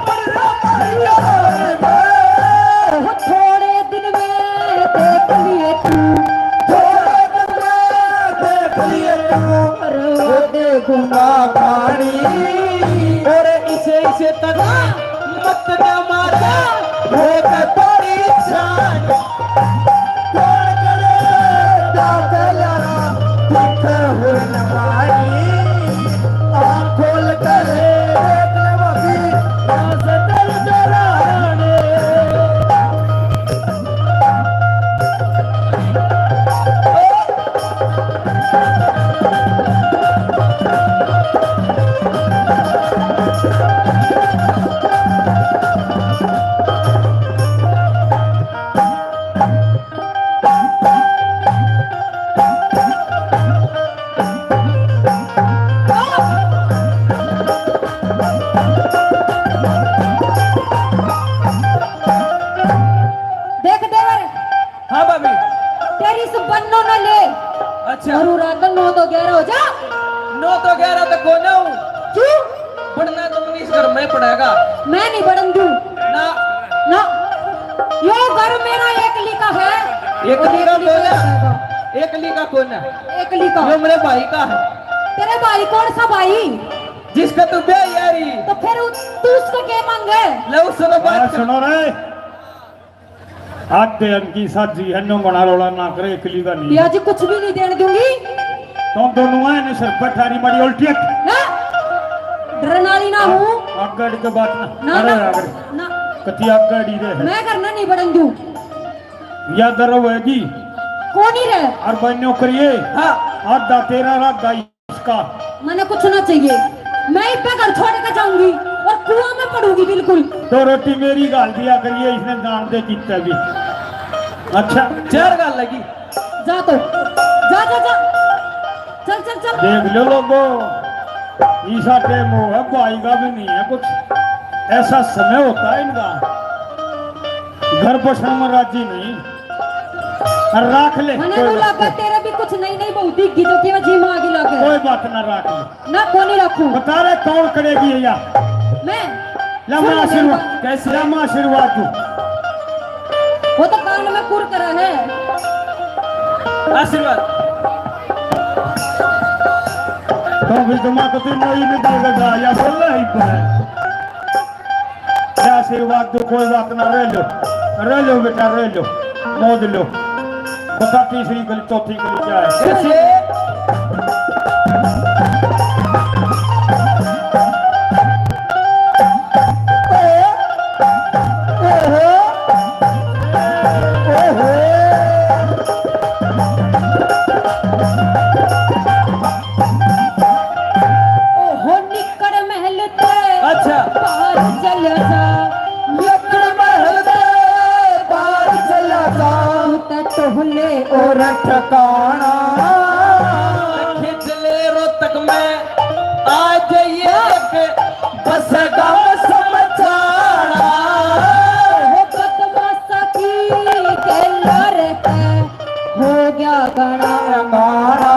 पर रावण का रूप। थोड़े दिन में देख लिए तू, थोड़े दिन में देख लिए तू, और वो देखूंगा पानी। और इसे, इसे तक मत ना मारा, वो तो परेशान। कौन करे दाखला, दिख हुरन भाई, आँख खोल कर देख ले भाभी, रास्ते जरा आने। देख देवर, हाँ भाभी। तेरी इस बन्नो ना ले। अच्छा। और रात नौ तो ग्यारह हो जा। नौ तो ग्यारह तक हो जाऊं। क्यों? पढ़ना तो नहीं, इस घर में पड़ेगा। मैं नहीं पढ़न दूं। ना। ना। यो घर मेरा एकली का है। एकली का कौन है? एकली का कौन है? एकली का। यो मेरे भाई का है। तेरे भाई कौन सा भाई? जिसका तू ब्याह यारी। तो फिर उ-, तू उसको के मांगे? ले उससे तो बात कर। सुनो रे। आधे अनकी साझी है, नो बना रोला ना करे, एकली का नहीं। या जी कुछ भी नहीं देने दूंगी। तो दोनों आए ने सर पठारी मारी उल्टी एक। ना, डरन वाली ना हूँ। आगड़ के बात ना। ना, अरे ना, आगड़। ना। कति आगड़ ही रहे। मैं करना नहीं पड़न दूँ। या दर होएगी। कौन ही रहे? और बन्यो करिए। हाँ। आधा तेरा, आधा इसका। मैंने कुछ ना चाहिए, मैं इब्बे घर छोड़ के जाऊंगी और कुआं में पड़ूंगी बिल्कुल। दो रोटी मेरी घाल दिया करिए, इसने जान दे कितना भी। अच्छा। चार घाल लगी। जा तो, जा, जा, जा। चल, चल, चल। देख लो लोगो, ईसा टेम हो है, भाई का भी नहीं है कुछ, ऐसा समय होता है इनका। घर बसण में राजी नहीं। राख ले, मने कोई नु बात लागे नहीं। तेरे भी कुछ नई नई बहू दिखगी जो कि मैं जी मां आगी लागे। कोई बात ना, राख ले। ना, कोनी रखूं। बता रे, कौन करेगी ये या? मैं। ला, सुन मैं ले आशीर्वाद। मेरी बात। कैसे? ला, मैं आशीर्वाद दूं। वो तो कान में कुर करा है। आशीर्वाद। तो भी जमा तो तीन नई नहीं देगा, या बोल रहा है पर। क्या आशीर्वाद दो, कोई बात ना, रह लो, रह लो बेटा, रह लो, मौज लो। बता तीसरी गली, चौथी गली क्या है? कैसे? ओहो, ओहो। ओहो, निकड़ महल ते अच्छा। बाहर चला जा। निकड़ महल ते बाहर चला जा। तू ते टोहले और ठिकाना। खींच ले रोहतक में आ जाइए एक बस गम समझाना। ओहो, बदमाशा की के लारे ते हो गया घना अंगारा।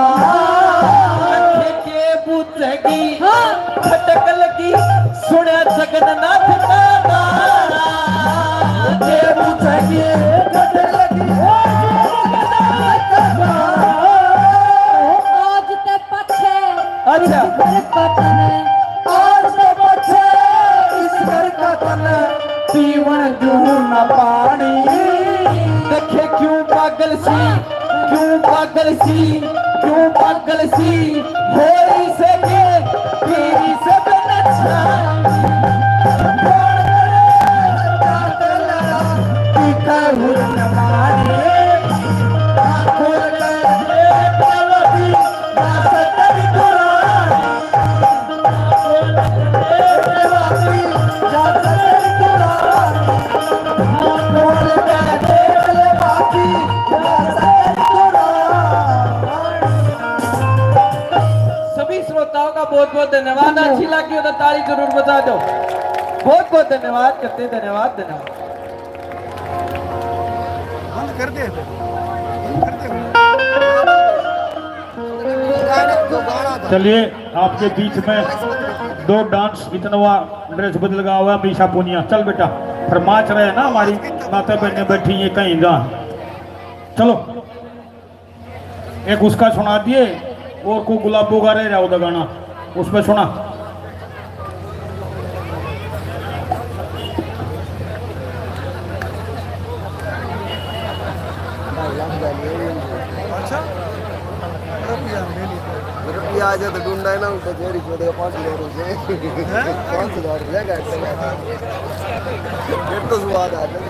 आंखें के बुझेगी हाँ। खटक लगी, सुने जगन्नाथ का गाना। आंखें बुझेगी, खटक लगी, ओ जगन्नाथ का गाना। आज ते पाछे अच्छा। इस घर का तने, आज ते पाछे इस घर का तने। पीवण दूं ना पानी। देखे क्यों पागल सी, क्यों पागल सी, क्यों पागल सी होई से के, तेरी से बिन छानी। कौन करे जात लड़ा, की कहूँ न मानी। आँखों के देख लगी, ना सतर दुरानी। सभी श्रोताओं का बहुत बहुत धन्यवाद। अच्छी लगी हो तो ताली जरूर बजा दो। बहुत बहुत धन्यवाद, कत्ते धन्यवाद, धन्यवाद। बंद कर दे, बंद कर दे। चलिए। आपके बीच में दो डांस, इतनवा ड्रेस बदल गया हुआ है, मीशा पुनिया। चल बेटा, फरमाच रहे ना, हमारी माता बहनें बैठी हैं कहीं जा। चलो, एक उसका सुना दिए, और को गुलाबो का रह रहा होता गाना, उसमें सुना। अच्छा, रुपया आ जाए तो ढूंढा है ना, उनका जेरी को देगा पाँच हजार रुपये। हैं? पाँच हजार रुपये का। फिर तो स्वाद आ जाए।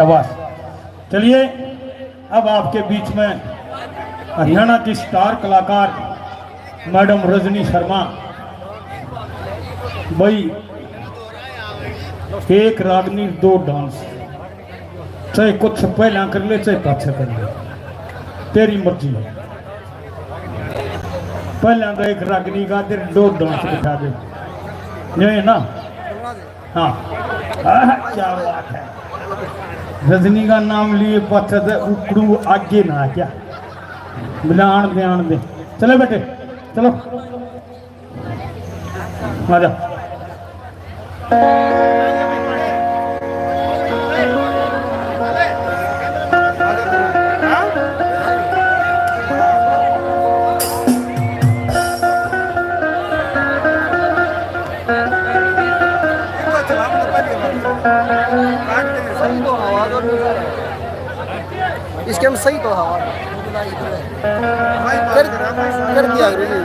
शाबाश। चलिए, अब आपके बीच में हरियाणा की स्टार कलाकार मैडम रजनी शर्मा। भाई, एक रागनी, दो डांस, चाहे कुछ पहला कर ले, चाहे पाछे कर ले, तेरी मर्जी है। पहला तो एक रागनी का, फिर दो डांस बिठा दे, नहीं है ना? हाँ। आह, क्या बात है। रजनी का नाम लिए पाछे से उकड़ू आगे ना क्या? बोले, "आन दे, आन दे।" चलो बेटे, चलो। आ जा। इसके हम सही तो हवा कर, कर दिया करो जी।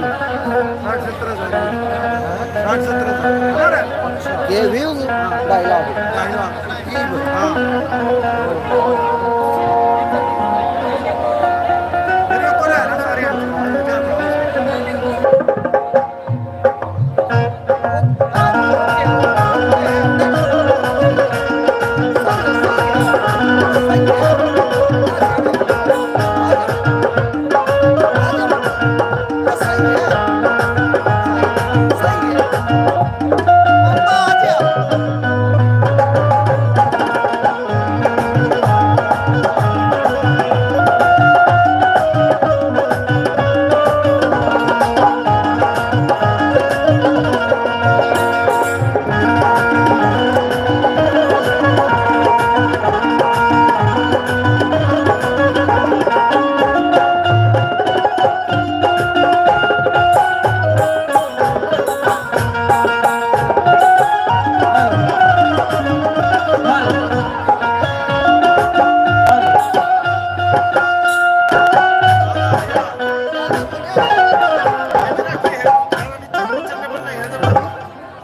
ये views ढाई लाख।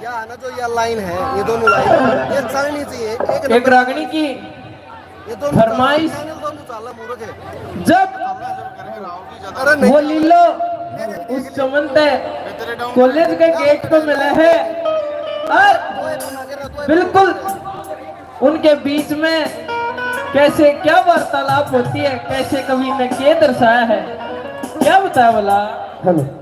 या है ना, जो ये लाइन है, ये दोनों लाइन, ये चलनी चाहिए। एक एक नंबर रागनी की ये दोनों फरमाइश। चैनल दोनों चाला मूर्ख है। जब अरे नहीं। वो लीलो उस चमन ते कॉलेज के गेट पे मिले है और बिल्कुल उनके बीच में कैसे क्या वार्तालाप होती है, कैसे कवि ने क्या दर्शाया है, क्या बताया भला? हेलो।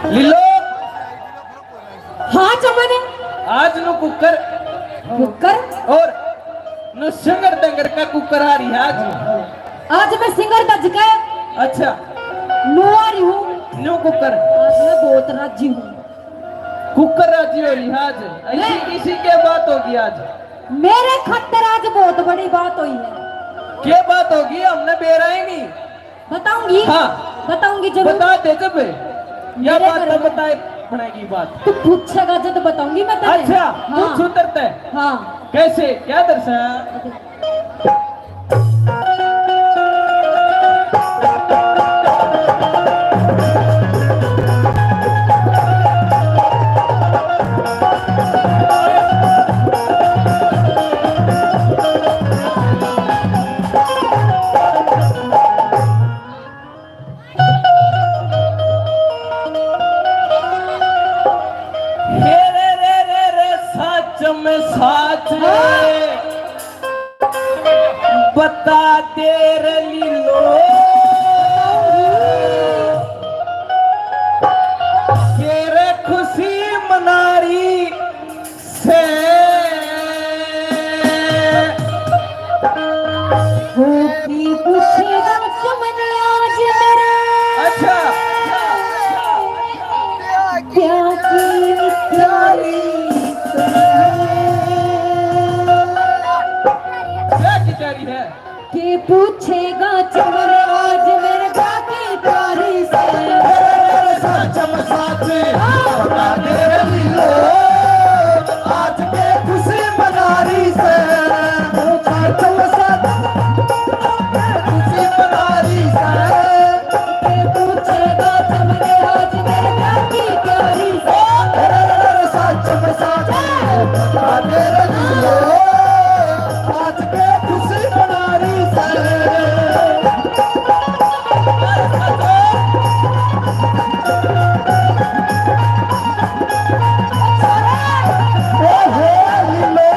लीलो। हाँ चमन। आज नु कुकर। कुकर? और नु सिंगर दंगर का कुकर आ रही है आज। आज मैं सिंगर दज के अच्छा। नु आ रही हूँ। New cooker. आज मैं बहुत राजी हूँ। कुकर राजी हो रही है आज। ऐसी मैं किसी के बात होगी आज? मेरे खातर आज बहुत बड़ी बात हुई है। क्या बात होगी? हमने बेरा ही नहीं। बताऊंगी। हाँ। बताऊंगी जरूर। बता दे जब। या मेरे बात घर तो में बताए बनाएगी बात। तू पूछेगा जब बताऊंगी मैं तेरे। अच्छा, हाँ। पूछ उतरते। हाँ। कैसे? क्या दर्शाया? हे रे रे रे रे, सच में साच रे, बता दे रे लीलो, के रे खुशी मनारी से। होती पूछेगा चमन आज मेरा। अच्छा। क्या की तैयारी क्या की तैयारी है? के पूछेगा आज मेरे प्यार की प्यारी से। ओ, अरे, अरे, अरे, सच में सच। बता दे रही हो, आज के खुशी मना रही से। ओ, हो, लीलो।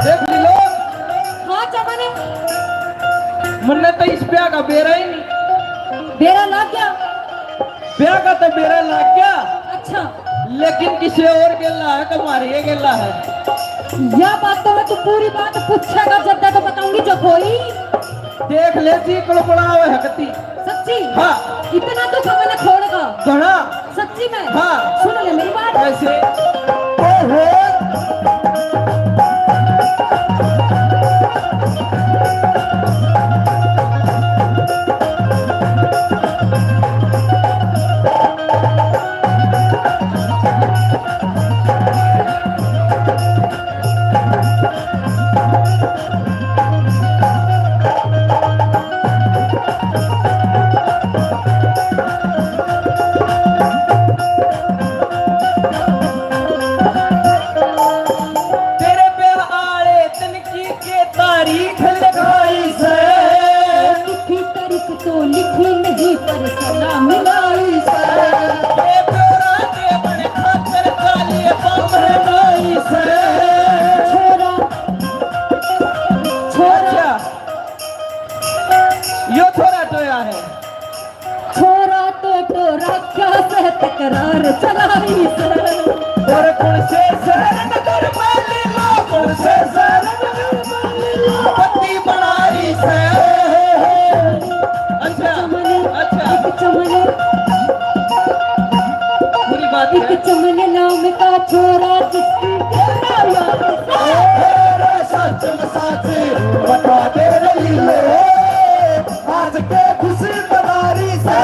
देख लीलो। हाँ, चमन। मन्ने तो इस ब्याह का बेरा ही नहीं। बेरा लाग गया? ब्याह का तो बेरा लाग गया। अच्छा। लेकिन किसी और गेला है, तुम्हारे ये गेला है। या बात तो मैं तू पूरी बात पूछेगा जब तो बताऊंगी जो कोई। देख ले जी, कुलबुलावे हकती। सच्ची? हाँ। इतना दुख मैंने खोड़गा। घना। सच्ची में? हाँ। सुन ले मेरी बात। कैसे? ओहो। तेरे ब्याह आले दिन की के तारीख लिखाई से। लिखी तारीख तो लिखी नहीं, पर सलाह मिलाई से। ये प्योरा के बने खातर काली बामण आई से। छोरा, छोरा। अच्छा, यो छोरा टोया है। छोरा तो टोरा क्या से तकरार चलाई से। और कौन से शहर नगर में लीलो, कौन से शहर नगर में लीलो, पत्ती बनाई से। अच्छा, चमन, अच्छा। एक चमन। पूरी बात है। एक चमन नाम का छोरा जिसकी सच में सच बता दे रही है। आज के खुशी मनारी से।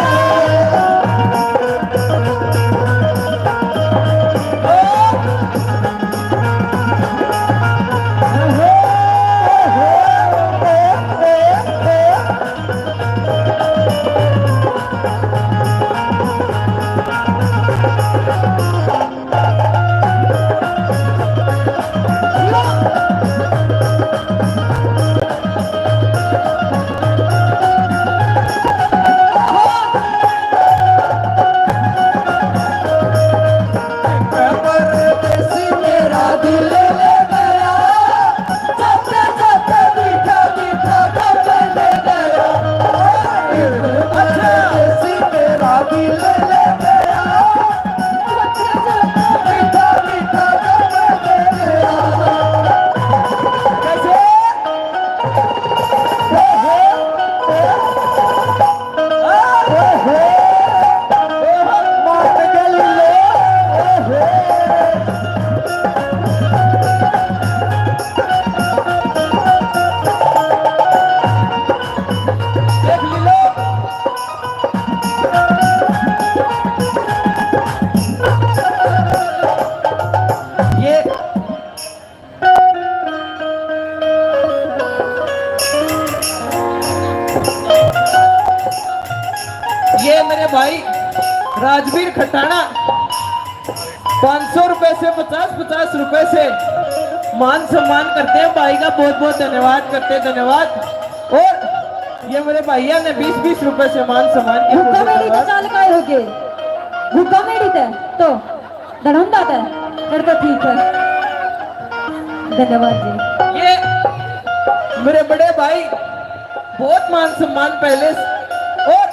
ये, ये मेरे भाई राजवीर खटाना पाँच सौ रुपए से, पचास पचास रुपए से मान सम्मान करते हैं भाई का। बहुत बहुत धन्यवाद करते हैं, धन्यवाद। और ये मेरे भैया ने बीस बीस रुपए से मान सम्मान किया। भूखा मेरी तो चाल काय हो गए, भूखा मेरी ते तो धड़म बात है, फिर तो ठीक है। धन्यवाद जी। ये मेरे बड़े भाई, बहुत मान सम्मान पहले से। और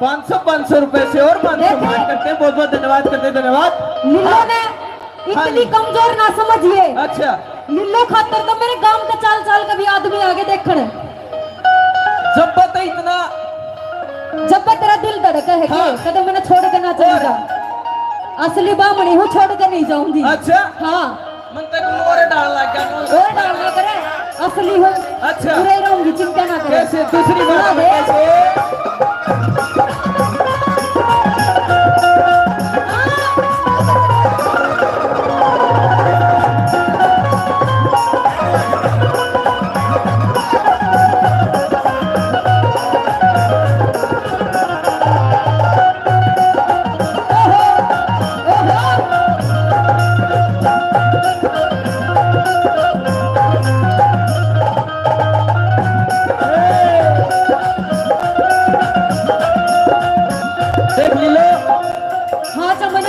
पाँच सौ, पाँच सौ रुपए से और पाँच सौ देख। मान करते हैं। बहुत बहुत धन्यवाद करते हैं, धन्यवाद। लीलो हाँ। ने हाँ इतनी जी। कमजोर ना समझिए। अच्छा। लीलो खातर तो मेरे गांव का चाल चाल का भी आदमी आगे देखण। जब बात इतना जब तेरा दिल धड़का है हाँ। कि कदम मैंने छोड़ के ना चला और जा। असली बामणी हूँ, छोड़ के नहीं जाऊंगी। अच्छा। हाँ। मन तक और डाल लग गया। और डाल ना करे, असली हूँ। अच्छा। पूरे रहूंगी, चिंता ना करे। कैसे? दूसरी बात सुना में दे। कैसे? देख लीलो। हाँ, चमन।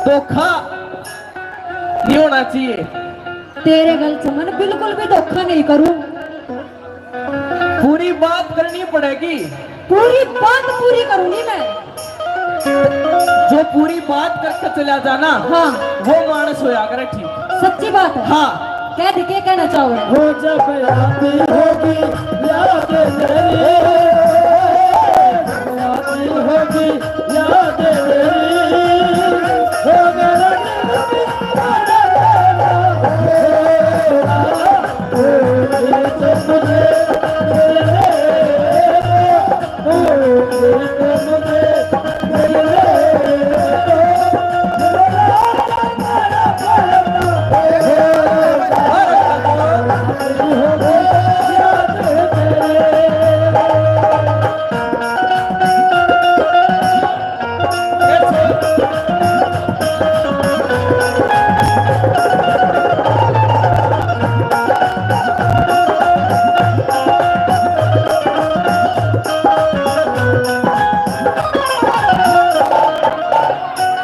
धोखा नहीं होना चाहिए। तेरे गल चमन बिल्कुल भी धोखा नहीं करूं। पूरी बात करनी पड़ेगी। पूरी बात पूरी करूंगी मैं। जो पूरी बात करके चला जाना, हाँ। वो मानस होया करे ठीक। सच्ची बात है। हाँ। कह दे, के कहना चाहो? हो जब आती होगी याद मेरी, आती होगी याद मेरी, हो मेरा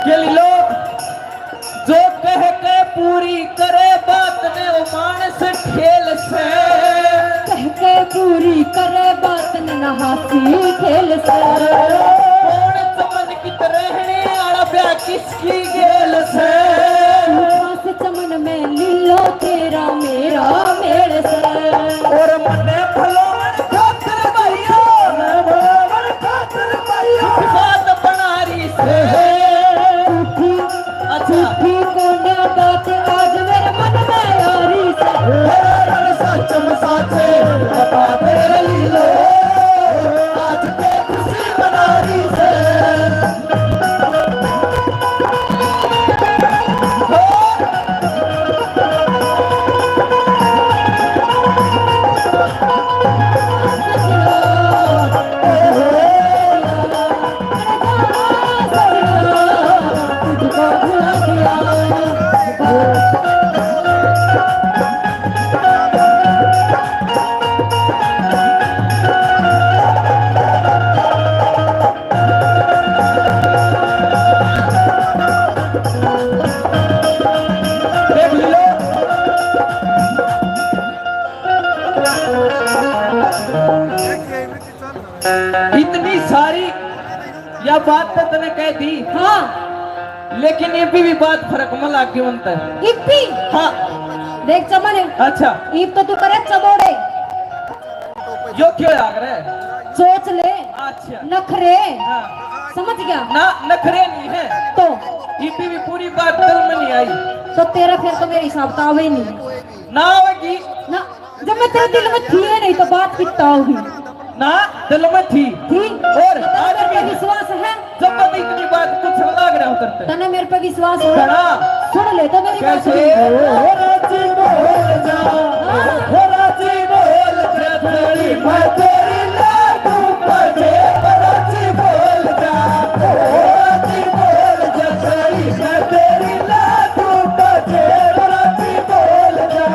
के लीलो, जो कह के पूरी करे बात ने, वो मानस खेल से। कह के पूरी करे बात ने, ना हासी खेल से। कौन चमन कित रहने आला ब्याह किसकी गेल से। पास चमन में लीलो, तेरा मेरा मेल से। और मन्ने भलोवन खातर भैया, भलोवन खातर भैया, बात बना रही से। झूठी, अच्छा। झूठी कोन्या बात आज मेरे मन में आ रही से। और सच में साचे बता दे लीलो, आज के खुशी मना रही से। इतनी सारी या बात तो तने कह दी। हाँ। लेकिन इब्बी भी बात फर्क में लाग गई उनते। इब्बी? हाँ। देख चमन। अच्छा। इब तो तू करे चबोड़े। यो क्यों लाग रहा है? सोच ले। अच्छा। नखरे। हाँ। समझ गया? ना, नखरे नहीं है। तो? इब्बी भी पूरी बात दिल में नहीं आई। तो तेरा फिर तो मेरे हिसाब का आवे ही नहीं। ना आवेगी। ना। जब मैं तेरे दिल में थी ही नहीं, तो बात कितना होगी? ना, दिल में थी। थी? और तो आज मेरे भी पे विश्वास है? जब मैं इतनी बात कुछ लग रहा हूँ करते। तने मेरे पे विश्वास है? घना। सुन ले तो मेरी बात। कैसे? ओ राजी बोल जा, हाँ। ओ राजी बोल जा, तेरी मैं तेरी ला दूं बजे, राजी बोल जा, ओ राजी बोल जा, तेरी मैं तेरी ला दूं बजे, राजी बोल जा।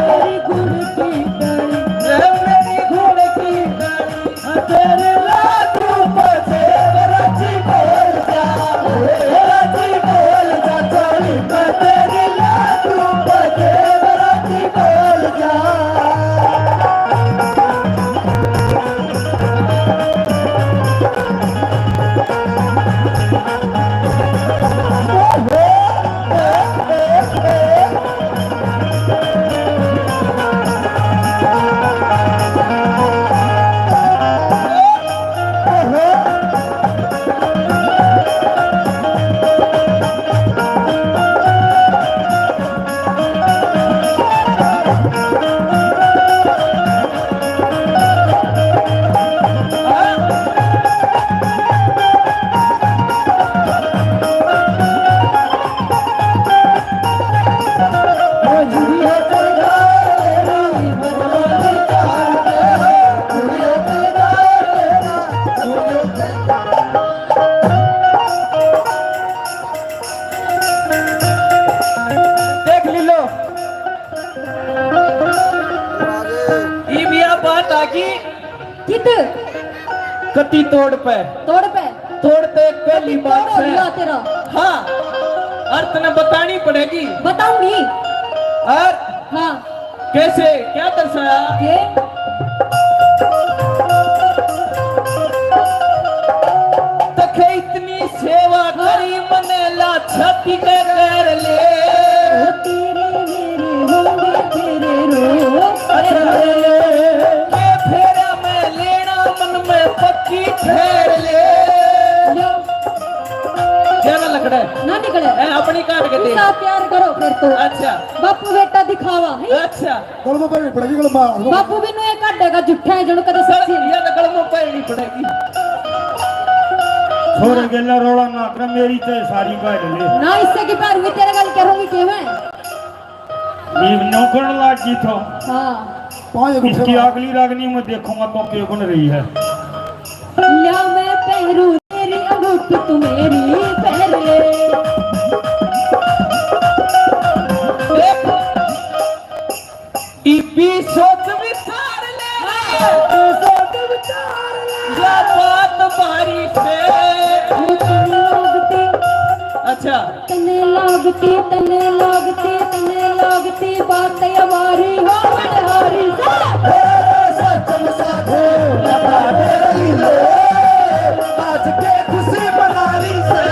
तेरी गुण की कणी। ए मेरी गुण की कणी। तेरे लाडू बजे राजी बोल जा, राजी बोल जा, चोरी पे तेरे लाडू बजे राजी बोल जा। की तोड़ पे। तोड़ पे। तोड़ तो एक पहली बात है। तेरा। हाँ। और तने बतानी पड़ेगी। बताऊंगी। और हाँ। कैसे? क्या दर्शाया? ये। तखे इतनी सेवा हाँ। करी, मने ला छाती के कर ले। तेरे मेरे होंगे तेरे रो। अच्छा। के फेरा मैं लेना, मन में पक्की ठहर ले। लो। क्या ना लकड़ा है? ना निकले। ए, अपनी काट के दे। प्यार करो फिर तो। अच्छा। बापू बेटा दिखावा है। अच्छा। गलमो पे नहीं पड़ेगी, गलमा। बापू भी नुए काटेगा, झूठा है जणो कदे सच्ची। ये तो गलमो पे नहीं पड़ेगी। छोरे गेला रोला ना कर, मेरी ते सारी गाल ले। ना इससे की पैर हुई, तेरे गल करूंगी के मैं? ये नौकरण लाग गई तो। हाँ। इसकी अगली रागनी में देखूंगा तो के बन रही है। ल्या मैं पहरू तेरी अंगूठी, तू मेरी पहर ले। इबी सोच विचार ले। हाँ, तू सोच विचार ले। या बात भारी से। तू तन लागती। अच्छा। तने लागती, तने लागती, तने लागती बात अवारी हो मनहारी से। ए, सचम साधे, लगा दे रही ले, आज के खुशी मनारी से।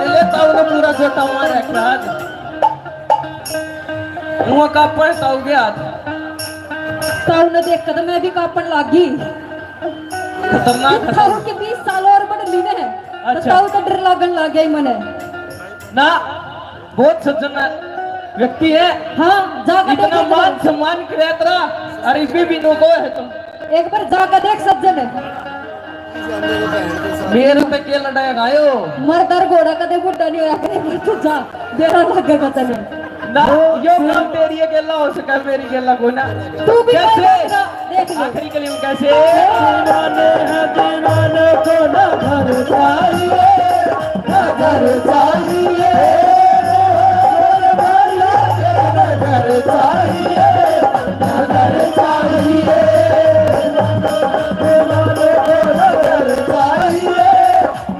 ले ताऊ ने पूरा जोटा मार रखा आज। मुंह कांपण ताऊ के हाथ। ताऊ ने देख के तो मैं भी कांपण लाग गई। खतरनाक है। ताऊ के बीस साल और बढ़ ली ने। तो अच्छा। ताऊ तो डर लागण लाग गया ही मने। ना, बहुत सज्जन व्यक्ति है। हाँ, जाकर इतना देख लो। मान सम्मान किया तेरा, अरे इबे भी नोको है तुम। एक बार जाकर देख सज्जन। मेरे पे के लड़ाया गायो? मर्द और घोड़ा कदे बुढ़ा नहीं होया, अपने घर तो जा, बेरा लगेगा तने। ना, यो काम तेरी अकेला हो सका, मेरी अकेला कोई ना। तू भी कैसे? कर सकता, देख ले। आखिरी कली में कैसे? दीवाने हैं, दीवाने को ना घर चाहिए, ना घर चाहिए, ना घर चाहिए, ना घर चाहिए। दीवाने को ना घर चाहिए,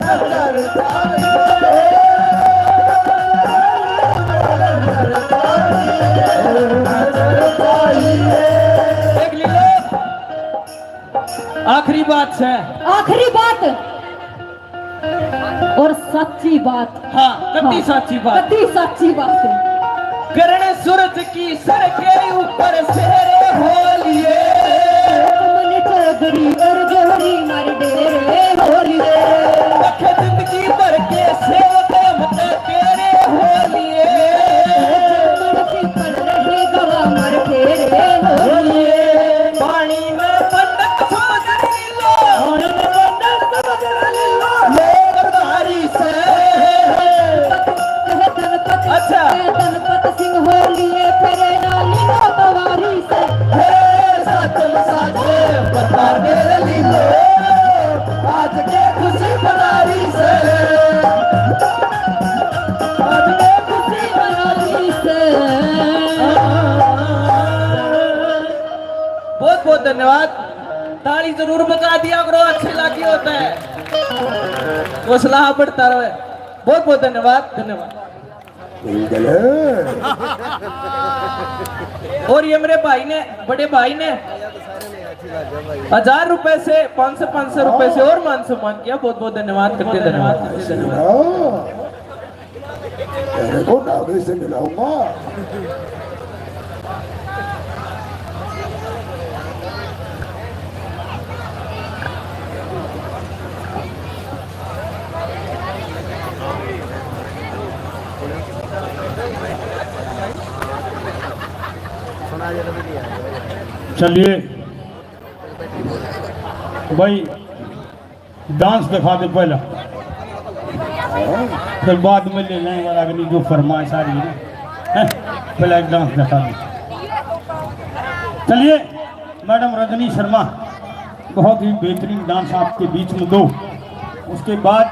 ना घर चाहिए। देख लीजिए, आखिरी बात है। आखिरी बात। और सच्ची बात। हाँ, कति हाँ। सच्ची बात। कति सच्ची बात। किरण सूरज की सर के ऊपर सेहरे हो लिए। मन चौधरी और जोहरी मार डेरे हो लिए। रखे जिंदगी भर के सेवक हम तो तेरे हो लिए। मन की पल रहे गवा मार फेरे हो लिए। पानी में पंडत समझ लो। पानी में पंडत समझ लो। लोग धारी से। धनपत, अच्छा। धनपत सिंह हो लिए फेरे ना लीलो तवारी से। हे सचम साचे बता दे लीलो, आज के खुशी मनारी से। आज के खुशी मनारी से। बहुत बहुत धन्यवाद। ताली जरूर बजा दिया करो, अच्छी लगी होता है, हौसला बढ़ता रहे। बहुत बहुत धन्यवाद, धन्यवाद। और ये मेरे भाई ने, बड़े भाई ने हजार रुपए से, पाँच सौ, पाँच सौ रुपए से और मान सम्मान किया। बहुत बहुत धन्यवाद करते हैं, धन्यवाद। तेरे को नागरी से मिलाऊंगा। चलिए भाई, डांस दिखा दे पहला, फिर बाद में ले लेंगे रागनी जो फरमाइश आ रही है ना। हैं? पहला एक डांस दिखा दे। चलिए, मैडम रजनी शर्मा, बहुत ही बेहतरीन डांस आपके बीच में दो। उसके बाद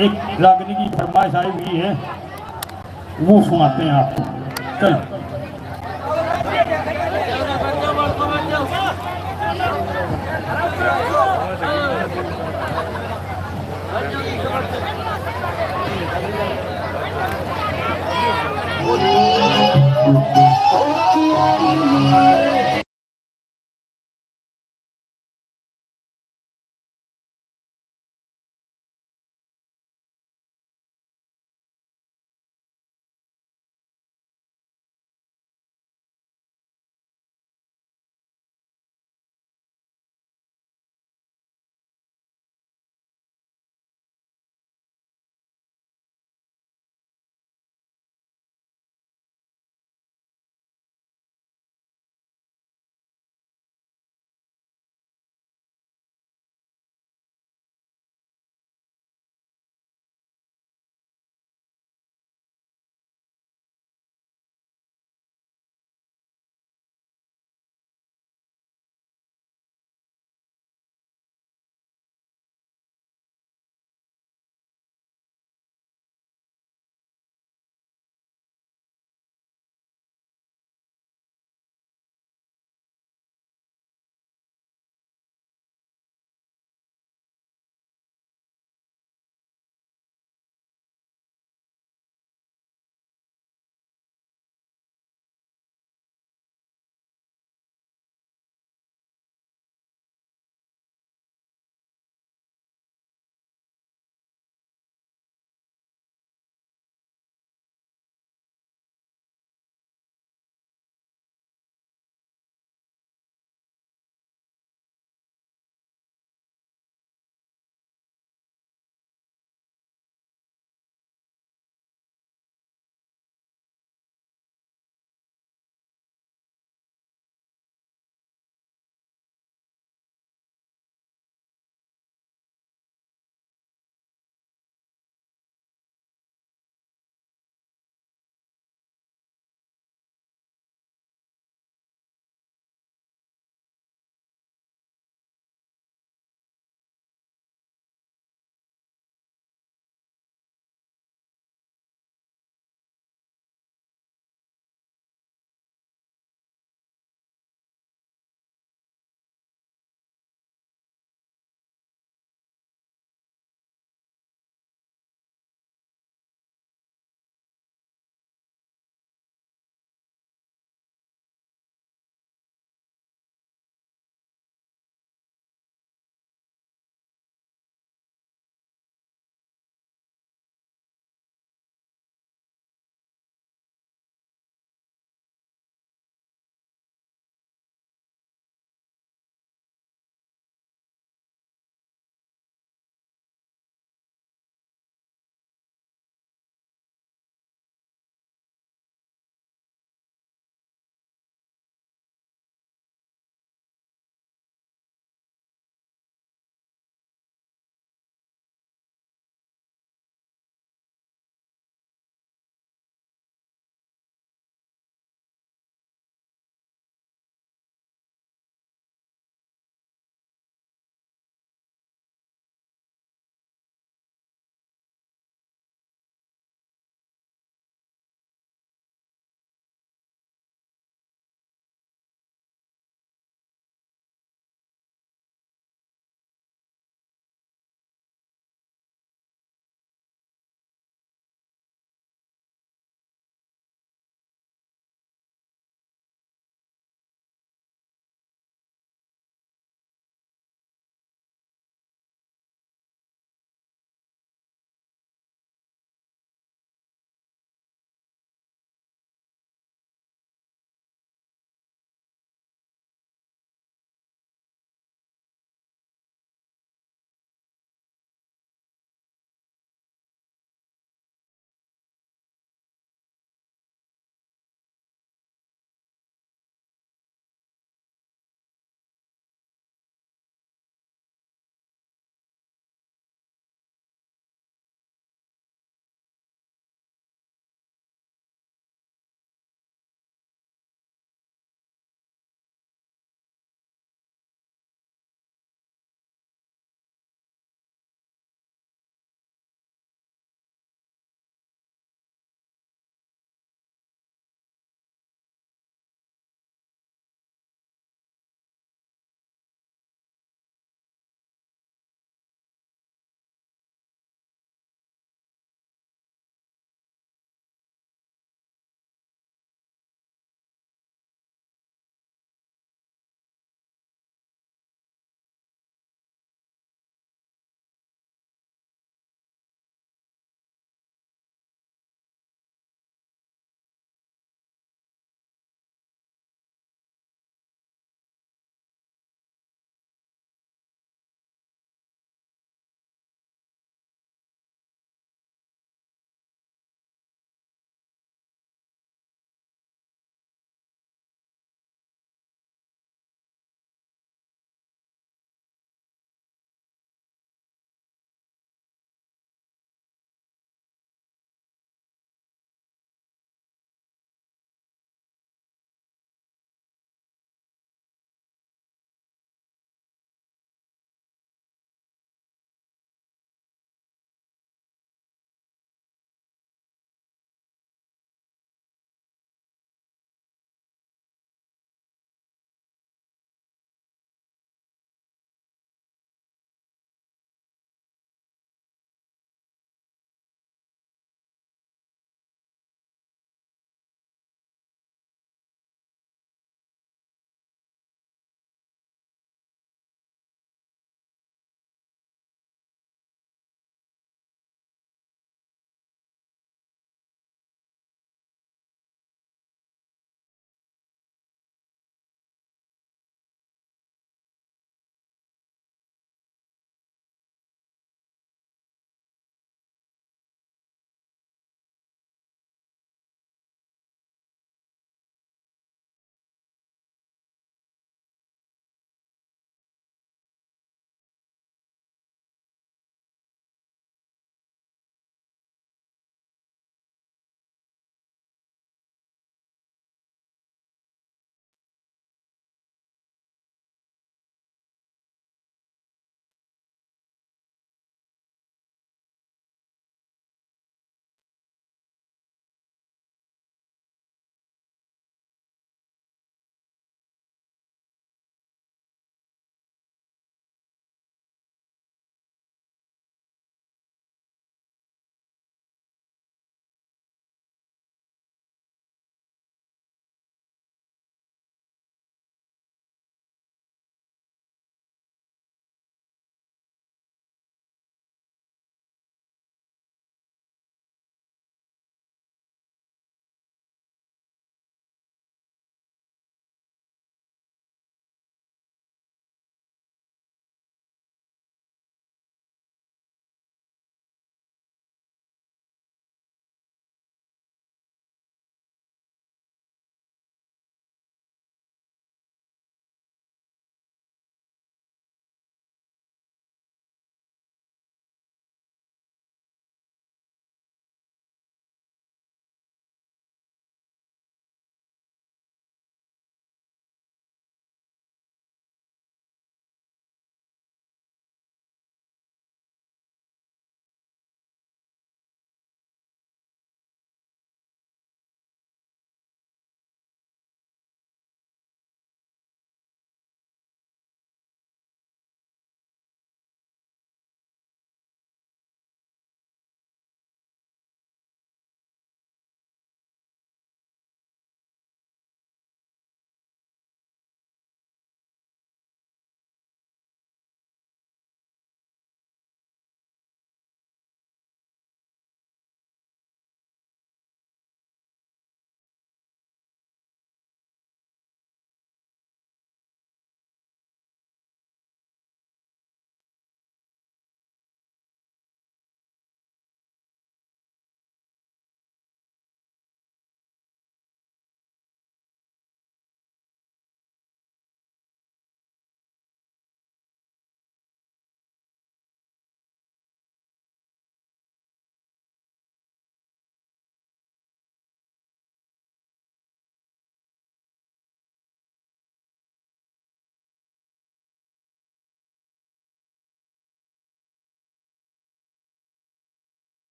एक रागनी की फरमाइश आई हुई है, वो सुनाते हैं आपको। चलो।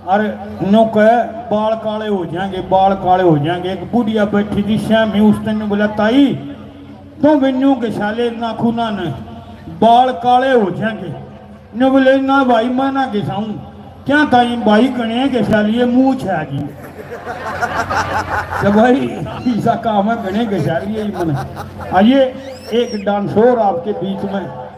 अरे न्यू कह, बाल काले हो जाएंगे, बाल काले हो जाएंगे। एक बुढ़िया बैठी थी श्यामी, उसने न्यू बोला, ताई, तो भी न्यू घिसा ले नाखूना ने, बाल काले हो जाएंगे। न्यू बोले, ना भाई, मैं ना घिसाऊं। क्या ताई भाई, घणे घिसा लिए, मूछ है जी। तो भाई, ऐसा काम है, घणे घिसा लिए ही मैंने। आइए, एक डांसोर आपके बीच में।